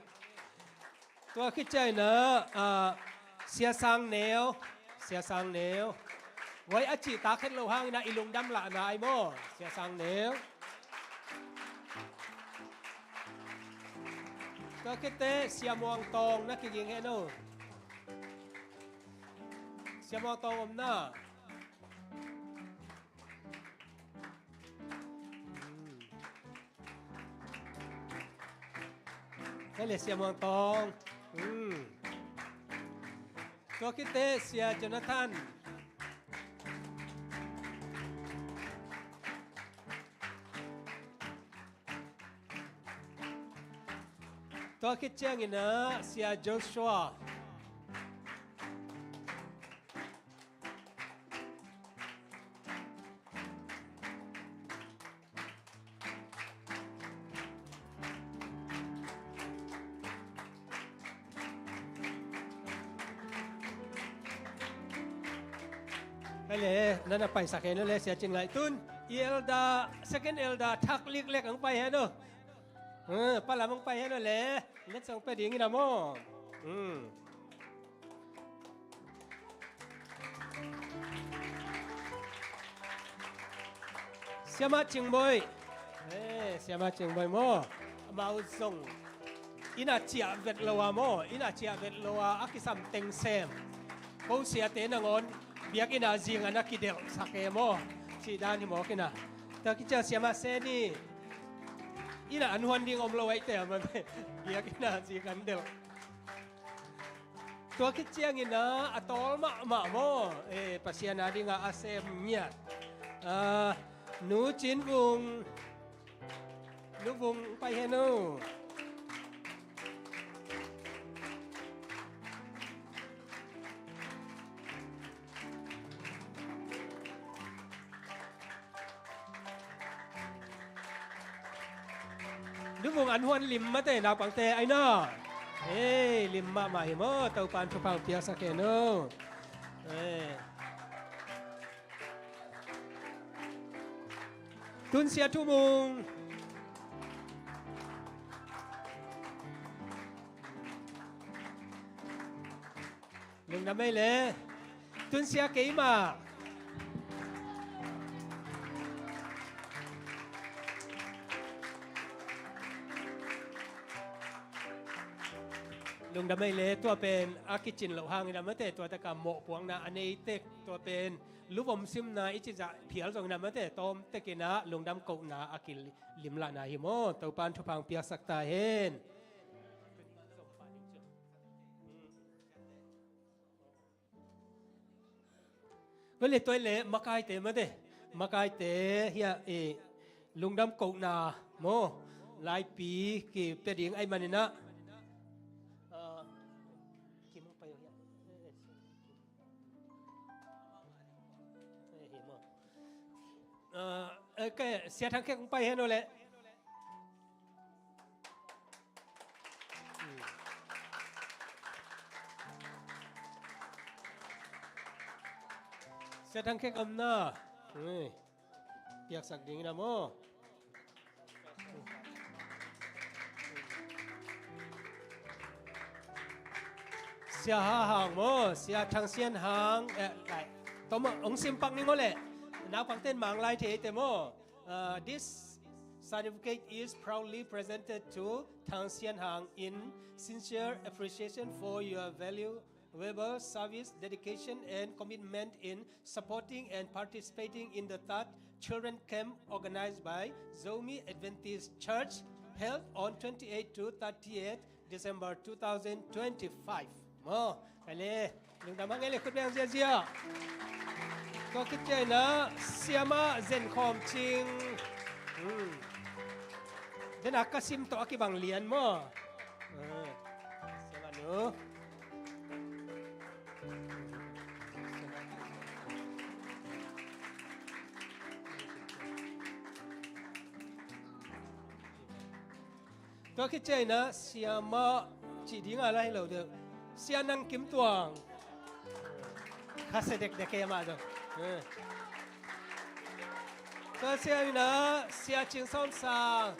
Tua khit ciangin ah, ah, Sia Sang Neu, Sia Sang Neu. Voi a cihtak het lo hangin ah i lungdam lahna ei maw, Sia Sang Neu. Tua khit teh Sia Muang Tawng na kiging hen aw. Sia Muang Tawng om na. Hei le Sia Muang Tawng. Hmm. Tua khit teh Sia Jonathan. Tua khit ciangin ah Sia Joshua. Hei le, na na paisak hen aw le, Sia Cin Ngaih. Tun i elder, second elder, Thak Lik Lek hong pai hen aw. Eh, pa lam hong pai hen aw le. Letsong pia ding in a maw. Hmm. Siama Cing Boi. Eh, Siama Cing Boi maw. Amau zong inn ah ciah vet lo a maw, inn ah ciah vet lo a, a kisam teng sem. Ko siate nangawn biakinn ah zing a na kidelhsak e maw. Cih dan hi mawk ina. Tua kicia siamah se ni. Ina an huan ding om lo aite a man. Biak ina zi kan delh. Tua khit ciangin ah a tawl mahmah maw? Eh, Pasian a dingah a sem ngiat. Ah, Nu Cin Vung, Nu Vung pai hen uh. Nu Vung an huan lim mate naupangte aina. Hei, lim mahmah hi maw, Topan thupha piaksak hen uh. Hei. Tun Sia Thu Mung. Lungdam ei le. Tun Sia Keimah. Lungdam ei le, tua pen a kicin loh hangin a mate, tua taka mawhpuakna a nei tek, tua pen lupom simna i cih zah phial zongin a mate, tawm tekin ah lungdam kohna a kilimlahna hi maw? Topan thupha piaksak ta hen. Tua le, tua le, makaite mate. Makaite hiah, eh, lungdam kohna maw? Laipi kipia ding ahih manin ah. Ah, kim hong pai uh hiah. Eh, hi maw? Ah, eh, ke, Sia Thang Khek hong pai hen uh leh. Sia Thang Khek om na. Ui. Piaksak ding ina maw? Sia Ha Hang maw? Sia Thang Sian Hang. Eh, lai. Tawm hong simpak ning aw leh. Naupangten mang lai thei te maw? Uh, this certificate is proudly presented to Thang Sian Hang in sincere appreciation for your valuable service, dedication, and commitment in supporting and participating in the third children camp organized by Zomi Adventist Church, held on twenty-eight to thirty-eight December two thousand twenty-five. Maw, ka le, lungdam hang ei le, khut beng ziazia. Tua khit ciangin ah Siamah Zen Khawm Cing. Hmm. Den a ka sim tawh a kibang lian maw? Ah, Siamah nu. Tua khit ciangin ah Siamah cih ding a la hi lo deuh. Sia Nang Kim Tuang. Khasia dekdek kei amah deuh. Eh. Tua ciangin ah Sia Cing Sawm Sang.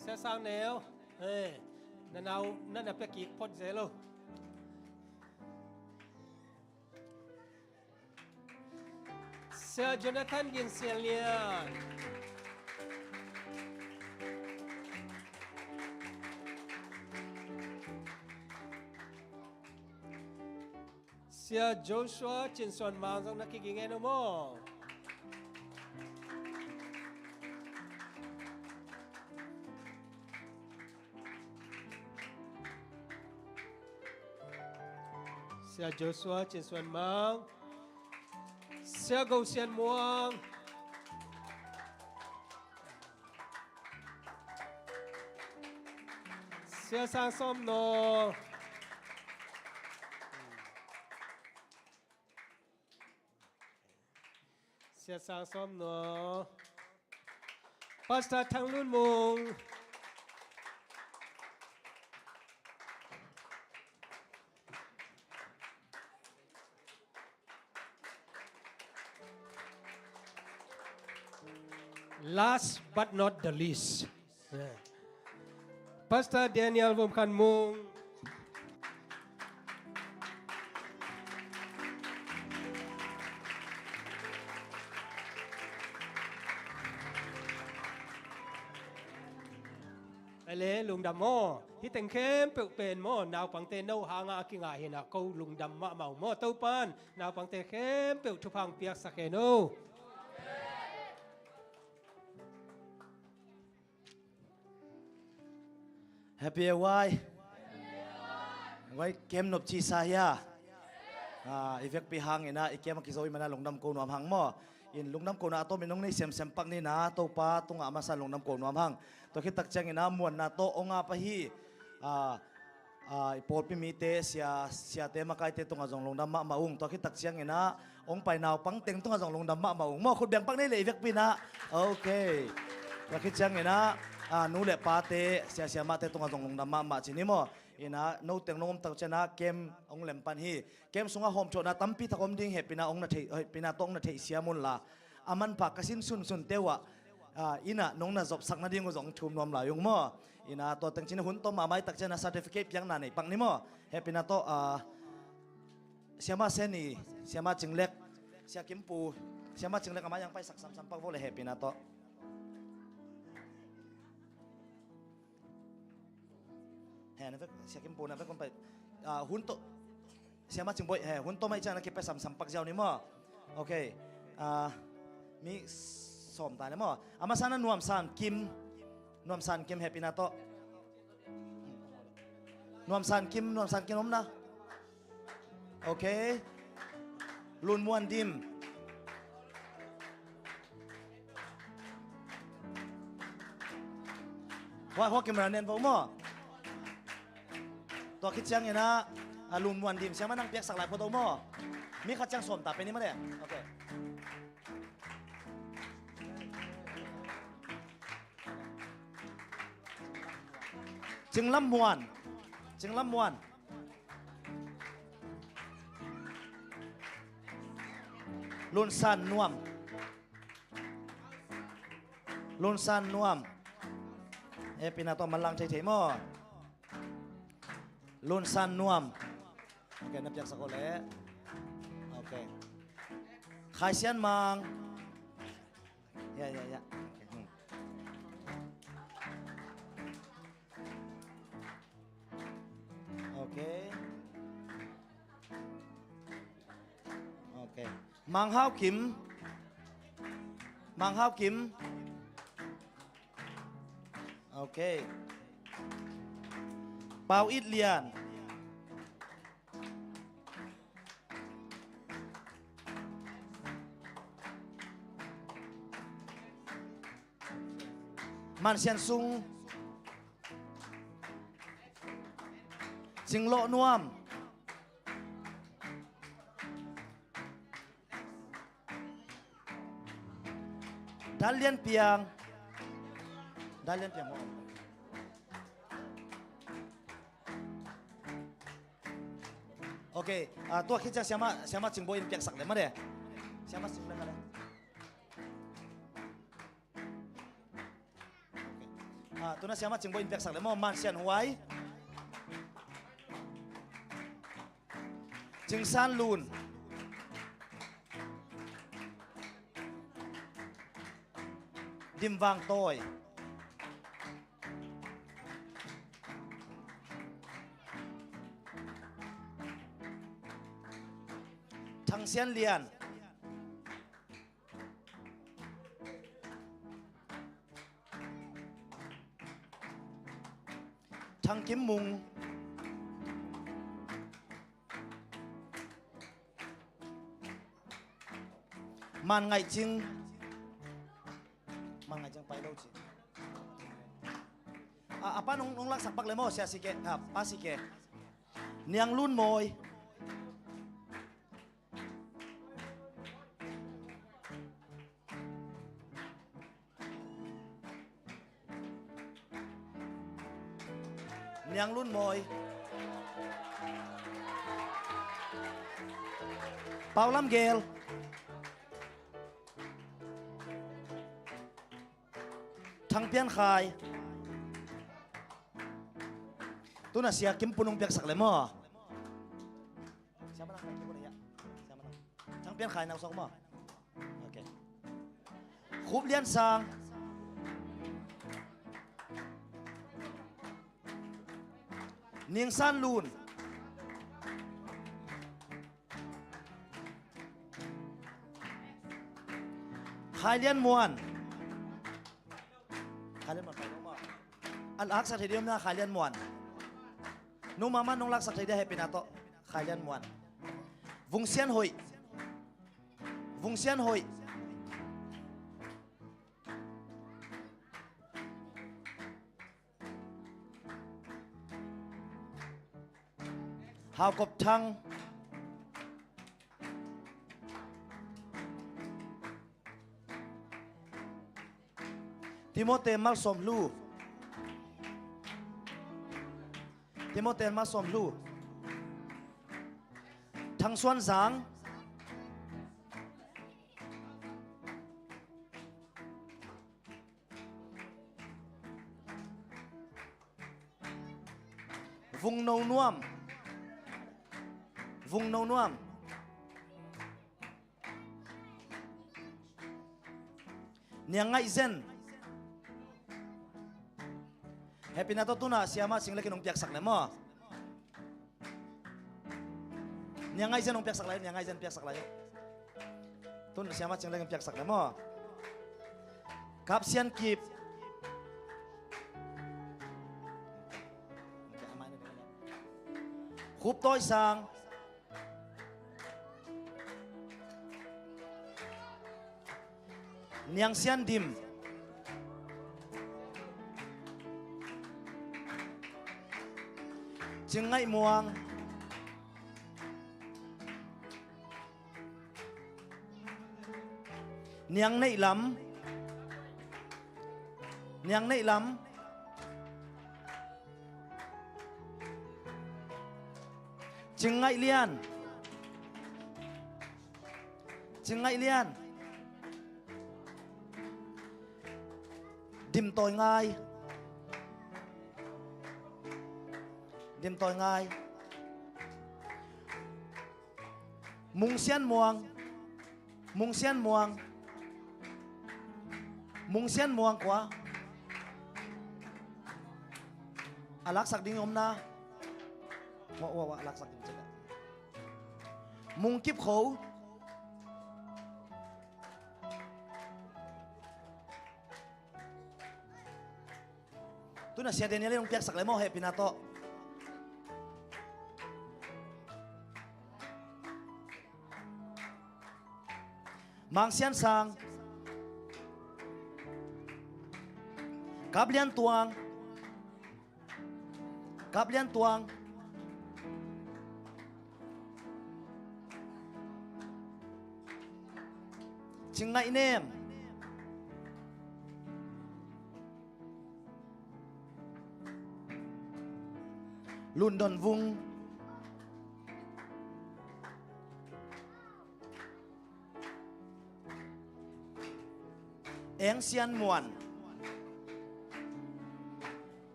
Sia Sang Neu. Eh. Na nau, na na pia kik phot zel lo. Sia Jonathan Gin Sian Lian. Sia Joshua Cin Suan Mang zong na kiging en uh maw? Sia Joshua Cin Suan Mang, Sia Go Sian Muang, Sia Sang Sawm Naw. Sia Sang Sawm Naw. Pastor Thang Lun Mung. Last but not the least. Yeah. Pastor Daniel Vom Khan Mung. le lungdam maw. Hih teng khempeuh pen maw, naupangte no hanga a kingah hinah ko lungdam mahmah uh maw. Topan naupangte khempeuh thupha piaksak hen aw. Happy A Y. Wai kem nop ci sa hia. Ah, i vekpi hang inah i kem a kizo i mana lungdam ko nuam hang maw. In lungdam kona a tawmin hong nei semsem pak ni na, Topa tungah a masa lungdam ko nuam hang. Tua khit tak ciangin ah muanna tawh hong ap ahi, ah, ah, i pawlpi mite, sia, siate makaite tungah zong lungdam mahmah ung. Tua khit tak ciangin ah hong pai naupang teng tungah zong lungdam mahmah ung. Maw, khut beng pak ni le i vekpi na. Ok. Tua khit ciangin ah, ah, nu le pate, sia, siamahte tungah zong lungdam mahmah ci ni maw. Inah no teng nong om tak ciangin ah kem hong lem pan hi. Kem sungah hawmthawhna tampi tak om ding, hehpihna hong na thei, hehpihna tawh hong na theihsiam un la, a manpha ka sin sunsunte uh ah, ah, inah nong na zopsak nading uh zong thum nuam lai ung maw. Inah tua teng cin hun tawh mahmah i tak ciangin ah certificate piakna nei pak ni maw. Hehpihna tawh, ah, Siama Seni, Siama Cinglek, Sia Kimpu, Siama Cinglek a mai ang paisak samsam pak vo le, hehpihna tawh. He, na vek, Sia Kimpu na vek kon pai. Ah, hun tawh, Siama Cingboih, he, hun tawh mai ciang na kipai samsam pak ziau ni maw. Ok. Ah, mi sawm ta ni maw. A masa na Nuam San Kim. Nuam San Kim, hehpihna tawh. Nuam San Kim, Nuam San Kim om na. Ok. Lun Muan Dim. Hua, hua camera nen vo maw. Tua khit ciangin ah, ah, Lun Muan Dim, siama nang piaksak lai photo maw. Mi khat ciang sawm ta pen ni maw le. Ok. Cinglam Muan. Cinglam Muan. Lun San Nuam. Lun San Nuam. Hehpihna tawh manlang theithei maw. Lun San Nuam. Ok, na piaksak uh le. Ok. Khai Sian Mang. Ya, ya, ya. Ok. Hmm. Ok. Ok. Mang Hau Kim. Mang Hau Kim. Ok. Pau It Lian. Man Sian Sung. Cing Lawh Nuam. Dal Lian Piang. Dal Lian Piang. Ok, ah, tua khit ciang siama, siama Cingboih in piaksak le mah de. Siama Cingboih le. Ok. Ah, tuna siama Cingboih in piaksak le maw, Man Sian Huai. Cing San Lun. Dim Vang Tawi. Thang Sian Lian. Thang Kim Mung. Man Ngaih Cing. Man Ngaih Cing pai lo ci. A, a pa nong, nong laksak pak le maw, sia si ke, a, pa si ke. Niang Lun Mawi. Niang Lun Mawi. Pau Lam Gel. Thang Pian Khai. Tuna sia Kim Pun hong piaksak le maw. Siapa nak? Thang Pian Khai nau sok maw. Ok. Khup Lian Sang. Ning San Lun. Khai Lian Muan. Khai Lian Muan, pai lo maw. A laksak thei ding om na, Khai Lian Muan. Nungmah mah nong laksak thei ding a, hehpihna tawh. Khai Lian Muan. Vung Sian Hoih. Vung Sian Hoih. Hau Kop Thang. Timote Malsawm Hlu. Timote Malsawm Hlu. Thang Suan Zang. Vung No Nuam. Vung No Nuam. Niang Ngaih Zen. Hehpihna tawh tu-in ah Siamah Cing Lek in hong piaksak leh maw. Niang Ngaih Zen hong piaksak lai, Niang Ngaih Zen piaksak lai. Tu-in Siamah Cing Lek in piaksak lai maw. Kap Sian Kip. Khup Tawi Sang. Niang Sian Dim. Cing Ngaih Muang. Niang Neih Lam. Niang Neih Lam. Cing Ngaih Lian. Cing Ngaih Lian. Dim Tawi Ngai. Dim Tawi Ngai. Mung Sian Muang. Mung Sian Muang. Mung Sian Muang kua? A laksak ding om na. Wah, wah, wah, a laksak ding cih leh. Mung Kip Kho. Tu-in ah Sia Daniel in hong piaksak lai maw, hehpihna tawh. Mang Sian Sang. Kap Lian Tuang. Kap Lian Tuang. Cing Ngaih Nem. Lun Don Vung. Eng Sian Muan.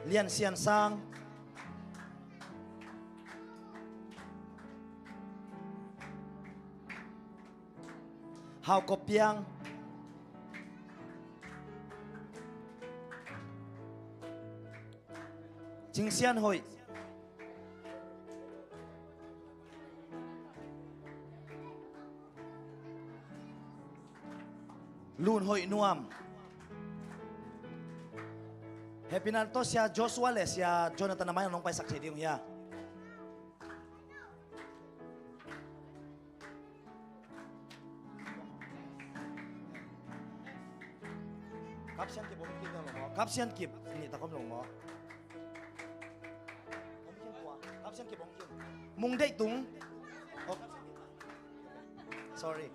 Lian Sian Sang. Hau Kop Piang. Cing Sian Hoih. Lun Hoih Nuam. Hehpihna tawh Sia Joshua le Sia Jonathan a mai-ah nong paisak thei ding uh hia? Kap Sian Kip om khin lo maw? Kap Sian Kip nih tak om lo maw? Om khin kua? Kap Sian Kip om khin. Mung Deih Tung. Oh. Sorry.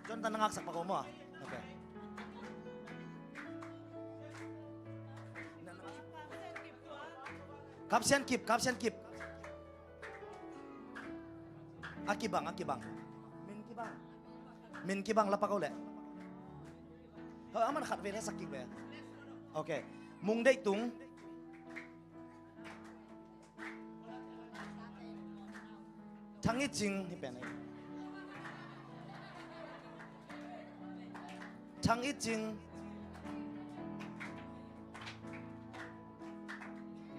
Jonathan na ngaksak pak om maw? Okay. Kap Sian Kip, Kap Sian Kip. A kibang, a kibang. Min kibang. Min kibang la pak o leh. Ho, aman khat vei le sak kik ve. Okay. Mung Deih Tung. Thang It Cing hi pen ei. Thang It Cing.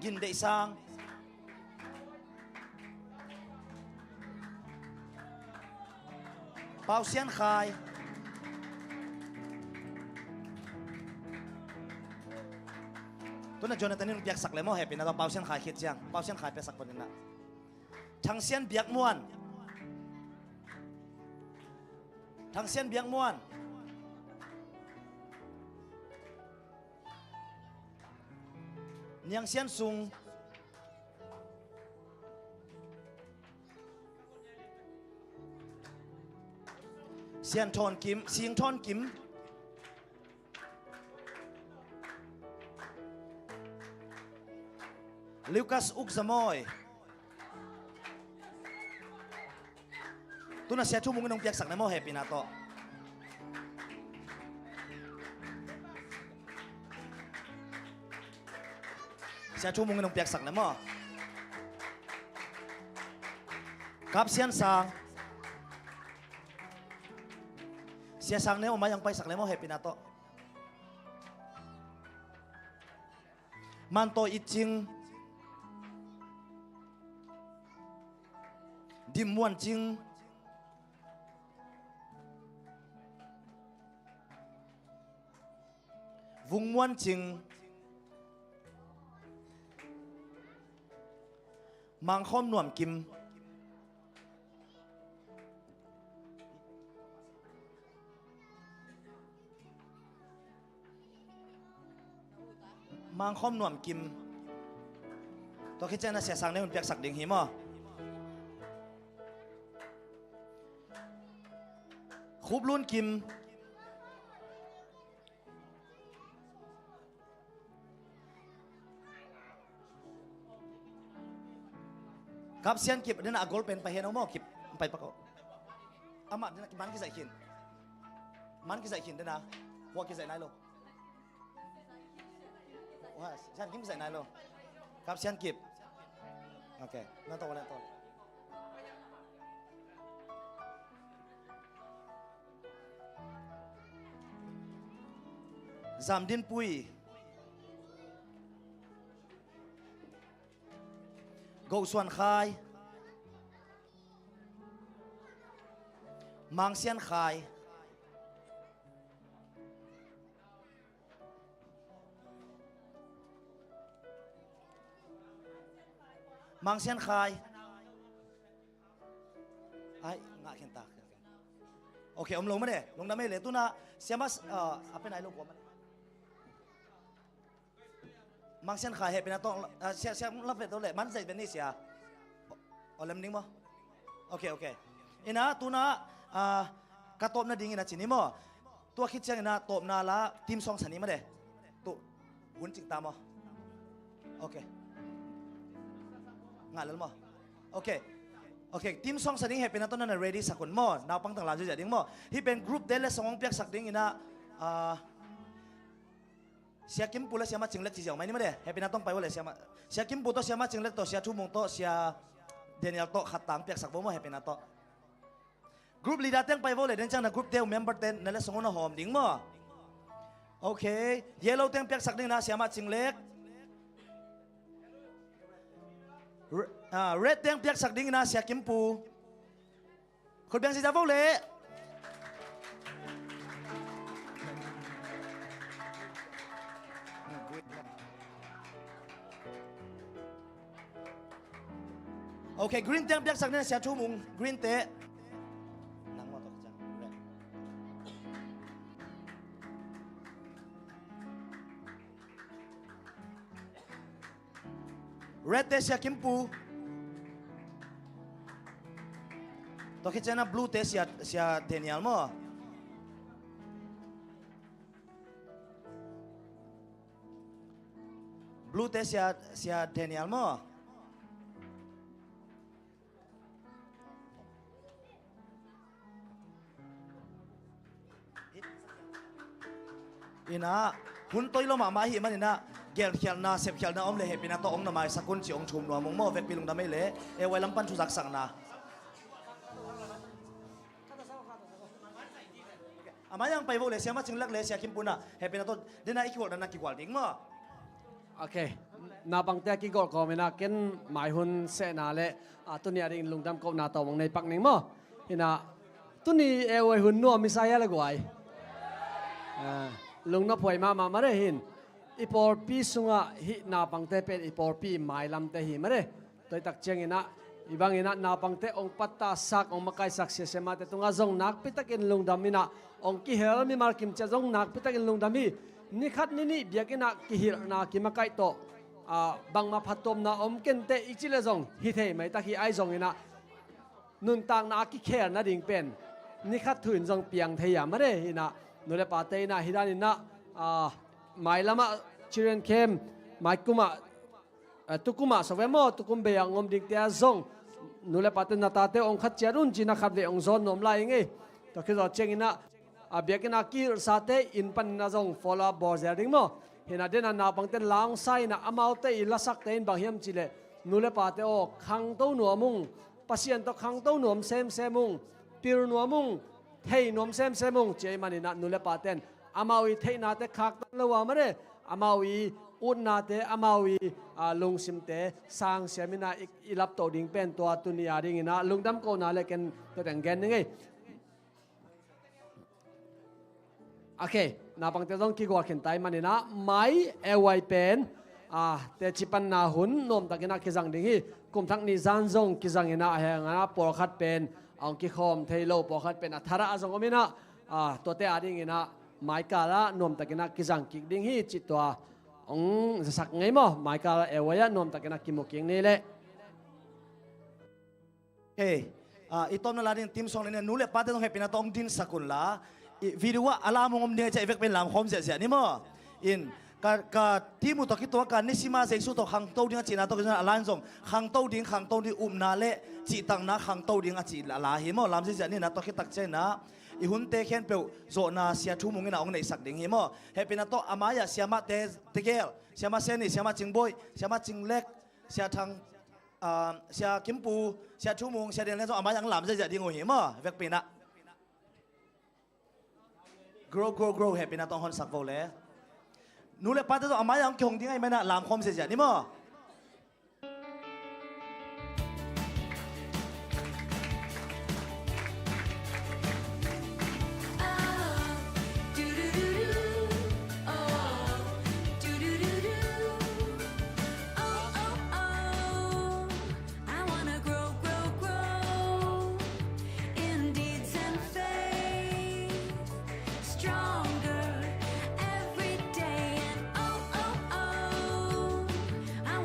Gin Deih Sang. Pau Sian Khai. Tu-in ah Jonathan in hong piaksak le maw, hehpihna tawh Pau Sian Khai khit ciang. Pau Sian Khai piaksak pah ni na. Thang Sian Biak Muan. Thang Sian Biak Muan. Niang Sian Sung. Sian Thawn Kim, Sing Thawn Kim. Lucas Uk Zamawi. Tu-in ah Sia Thu Mung in hong piaksak na maw, hehpihna tawh. Sia Thu Mung in hong piaksak na maw. Kap Sian Sang. Sia Sang Ne, om a yang paisak le maw, hehpihna tawh. Man Taw It Cing. Dim Muan Cing. Vung Muan Cing. Mang Khawm Nuam Kim. Mang Khawm Nuam Kim. Tua khit ciang in ah Sia Sang Ne in hong piaksak ding hi maw. Khup Lun Kim. Kap Sian Kip, den a gol pen pai hen maw, Kip, pai pak o. Amah den a man kizaih khin. Man kizaih khin den a. Hua kizaih nai lo. Hua, Sian Kim kizaih nai lo. Kap Sian Kip. Ok, na to, na to. Zam Din Pui. Go Suan Khai. Mang Sian Khai. Mang Sian Khai. Ai, ngah khin ta. Ok, om lo mah de. Lungdam ei le, tu-in ah siamah, ah, a pen ai lo kua mah de. Mang Sian Khai hehpihna tawh, ah, sia, sia la vet to le, man zaih vet ni sia. O, o lem ding maw. Ok, ok. In ah, tu-in ah, ah, ka tawpna ding in ah ci ni maw. Tua khit ciang in ah tawpna la theme song sa ni mah de. Tu hun cing ta maw. Ok. Ngah lel maw. Ok. Ok, theme song sa ding hehpihna tawh na ready sak un maw. Naupang tang lam ziahziah ding maw. Hih pen group te letsong hong piaksak ding in ah, ah, Sia Kim Pu le Siamah Cing Lek ci ziau mai ni mah de. Hehpihna tawh pai vo le Siamah. Sia Kim Pu tawh, Siamah Cing Lek tawh, Sia Thu Mung tawh, Sia Daniel tawh khat tang piaksak vo maw, hehpihna tawh. Group leader teng pai vo le, den ciang na group te uh member te na letsong uh na hawm ding maw. Ok. Yellow teng piaksak ding in ah Siamah Cing Lek. Re-, ah, red teng piaksak ding in ah Sia Kim Pu. Khut beng ziahziah vo le. Ok, green teng piaksak ni in ah Sia Thu Mung, green te. Nang maw tawh ciang. Red te Sia Kim Pu. Tua khit ciang in ah blue te Sia, Sia Daniel maw. Blue te Sia, Sia Daniel maw. In ah, hun toi lo mahmah ahih manin ah, gelkhialhna, sepkhialhna om leh hehpihna tawh hong na maisak un ci hong thum nuam ung maw, vekpi lungdam ei le, e, vai lam pan thu zaksakna. A mai ah hong pai vo le, Siamah Cing Lek le Sia Kim Pu in ah, hehpihna tawh, den ah i kikholhna na kikhual ding maw. Ok. Naupangte a kigawh kawm inah ken mai hun sehna le, a, tuni a ding lungdam kohna tawm hong nei pak ning maw. Inah tuni A Y hun nuam i sa hia le guai. A, lungnophuai mahmah mare hin. I pawlpi sungah hih naupangte pen i pawlpi mailamte hi mare. Tua i tak cianginah i banginah naupangte hong pattahsak, hong makaisak siasiamate tungah zong nakpitakin lungdam inah, hong kihel mimal kim ciat zong nakpitakin lungdam hi. Nikhat ninih biakinnah kihilhna kimakaih tawh, a, bangmah phattuamna om kenteh i cih leh zong hi thei maitak hi. Ahi zonginah nuntakna a kikhel nading pen nikhat thu in zong piang thei a mare. Inah nu le pate inah hi daninah, a, mailamah children camp, maikumah, a, tukumah sawve maw, tukum bei-ah hong om dingte ah zong nu le pate na tate hong khat ciat un ci-inah khatvei hong zawn nuam lai ing ei. Tua khit zawh cianginah, a, biakinn a kihilhsate inn paninah zong follow up bawl zel ding maw. Hinah denah naupangte la hong sa inah amaute i lasakte in bang hiam cih leh, nu le pate aw, khangto nuam ung, Pasian tawh khangto nuam semsem ung, pil nuam ung, thei nuam semsem ung, ci ahih maninah nu le pate in amau i theihnate khaktan lo a mare, amau i utnate, amau i, a, lungsimte sangsiam inah i, i laptoh ding pen tua tuni a dinginah lungdam kohna le ken tua teng gen ning ei. Ok, naupangte zong kigual khin ta ahih maninah mai A Y pen, a, teci panna hun nuamtakinah kizang ding hi. Kumthak ni zan zong kizang inah, a, hih hangah pawlkhat pen a hong kikhawm thei lo, pawlkhat pen a tharah a zong om inah, a, tuate a dinginah maikalah nuamtakinah kizang kik ding hi cih tua hong zasak ngei maw. Maikalah A Y ah nuamtakinah kimu kik ni leh. Hei, a, i tawpna la ding team song le nia, nu le pate zong hehpihna tawh hong dinsak unla, i video ah a lam hong om ding a, ciah i vekpi in lam khawm ziahziah ni maw. In ka, ka team uh tawh kituak a nisima Jesu tawh khangto ding a cihna tawh kizom a la in zong khangto ding, khangto ding, upna le cihtakna khangto ding a cih la, la hi maw. Lam ziahziah ni. Na tua khit tak cianginah i hunte khempeuh zawhna Sia Thu Mung inah hong neihsak ding hi maw. Hehpihna tawh a mai-ah siamahte tegel, Siamah Seni, Siamah Cingbawi, Siamah Cinglek, Sia Thang, ah, Sia Kimpu, Sia Thu Mung, Sia Daniel zong a mai-ah hong lam ziahziah ding uh hi maw. Vekpi inah grow, grow, grow, hehpihna tawh hong honsak vo le. Nu le pate zong a mai-ah hong kihong ding ahih maninah lam khawm ziahziah ni maw. I wanna grow, grow, grow in deeds and faith, stronger every day. And oh, oh, oh, I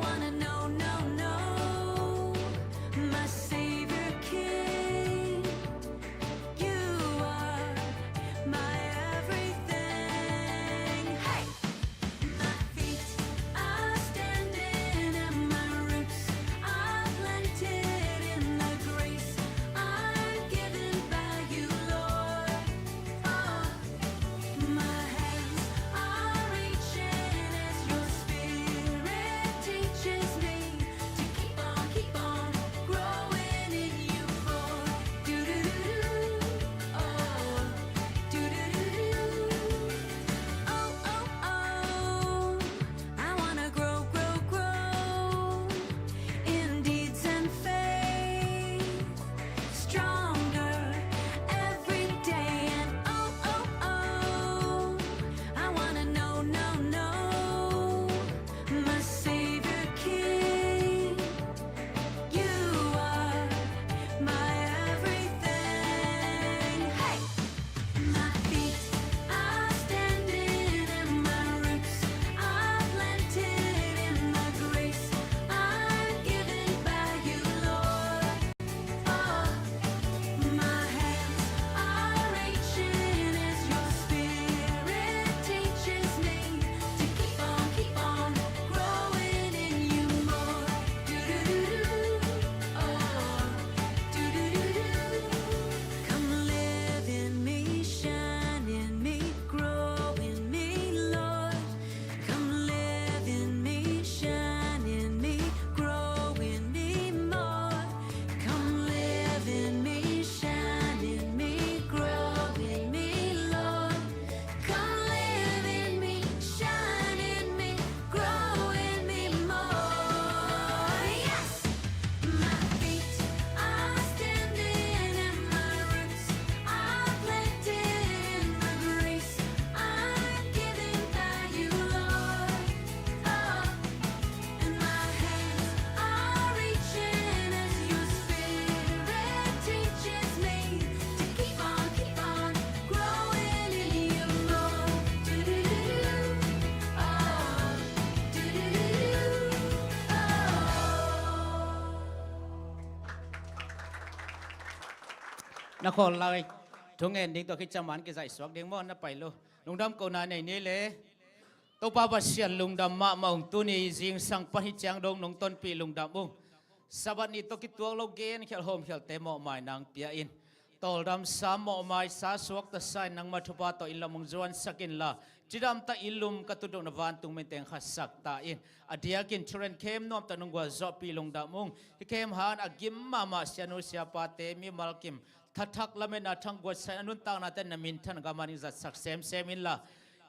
Na khawl lai thungen ding tawh khit ciang man kizaih suak ding maw, na pai lo. Lungdam kohna nei ni le. Topa Pasian lungdam mahmah ung, tuni zingsang pan hih ciang dong nong tonpih lungdam ung. Sabbath ni tawh kituak lo genkhial hawmkhialte mawhmai nang pia in. Tawldamsa mawhmaisa suakta sa in, nangma thupha tawh inn lam hong zuansak inla, cidamtah inn lum ka tutduhna vantung minteng khatsak ta in. A diakin children camp nuamtah nong gualzawhpih lungdam ung. Hih camp hang a gim mahmah sianu siapate, mimal kim thathak lametna thangguatsa in, a nuntaknate na minthan gam ah zatsak semsem inla,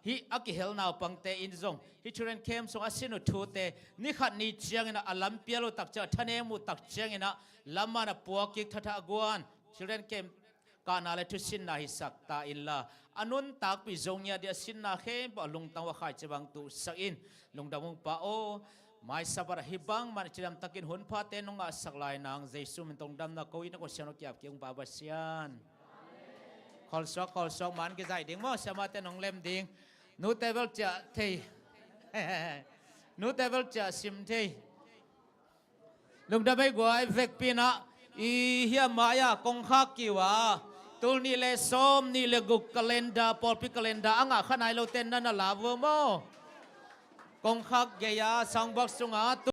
hih a kihel naupangte in zong hih children camp sung a sin uh thute ni khat ni ciangin ah, a lampial uh tak ciang, a thanem uh tak ciangin ah, lam man a puak kik, thathak a guan, children camp kahna le thusinna hisak ta inla, a nuntakpih Zo ngiat ding a sinna khempeuh a lungtang uh a khaici bang tuhsak in. Lungdam ung Pa aw. Mai Sabbath ah hih bangmah cidamtakin hunphate nong ngahsak lai nang Jesu min tawh lungdamna ko in, a ko siang nong ki-ap kik ung Pa Pasian. Khawlsuak, khawlsuak, man kizaih ding maw, siamate nong lem ding. Nute bel ciah thei. Nute bel ciah sim thei. Lungdam ei guai. Vekpi in ah, i hih a mai-ah kongkhak ki-uh a, tul nih le sawm nih le guk calendar, pawlpi calendar a ngah kha nai lote na na la vua maw. Kongkhak gei-a sound box sungah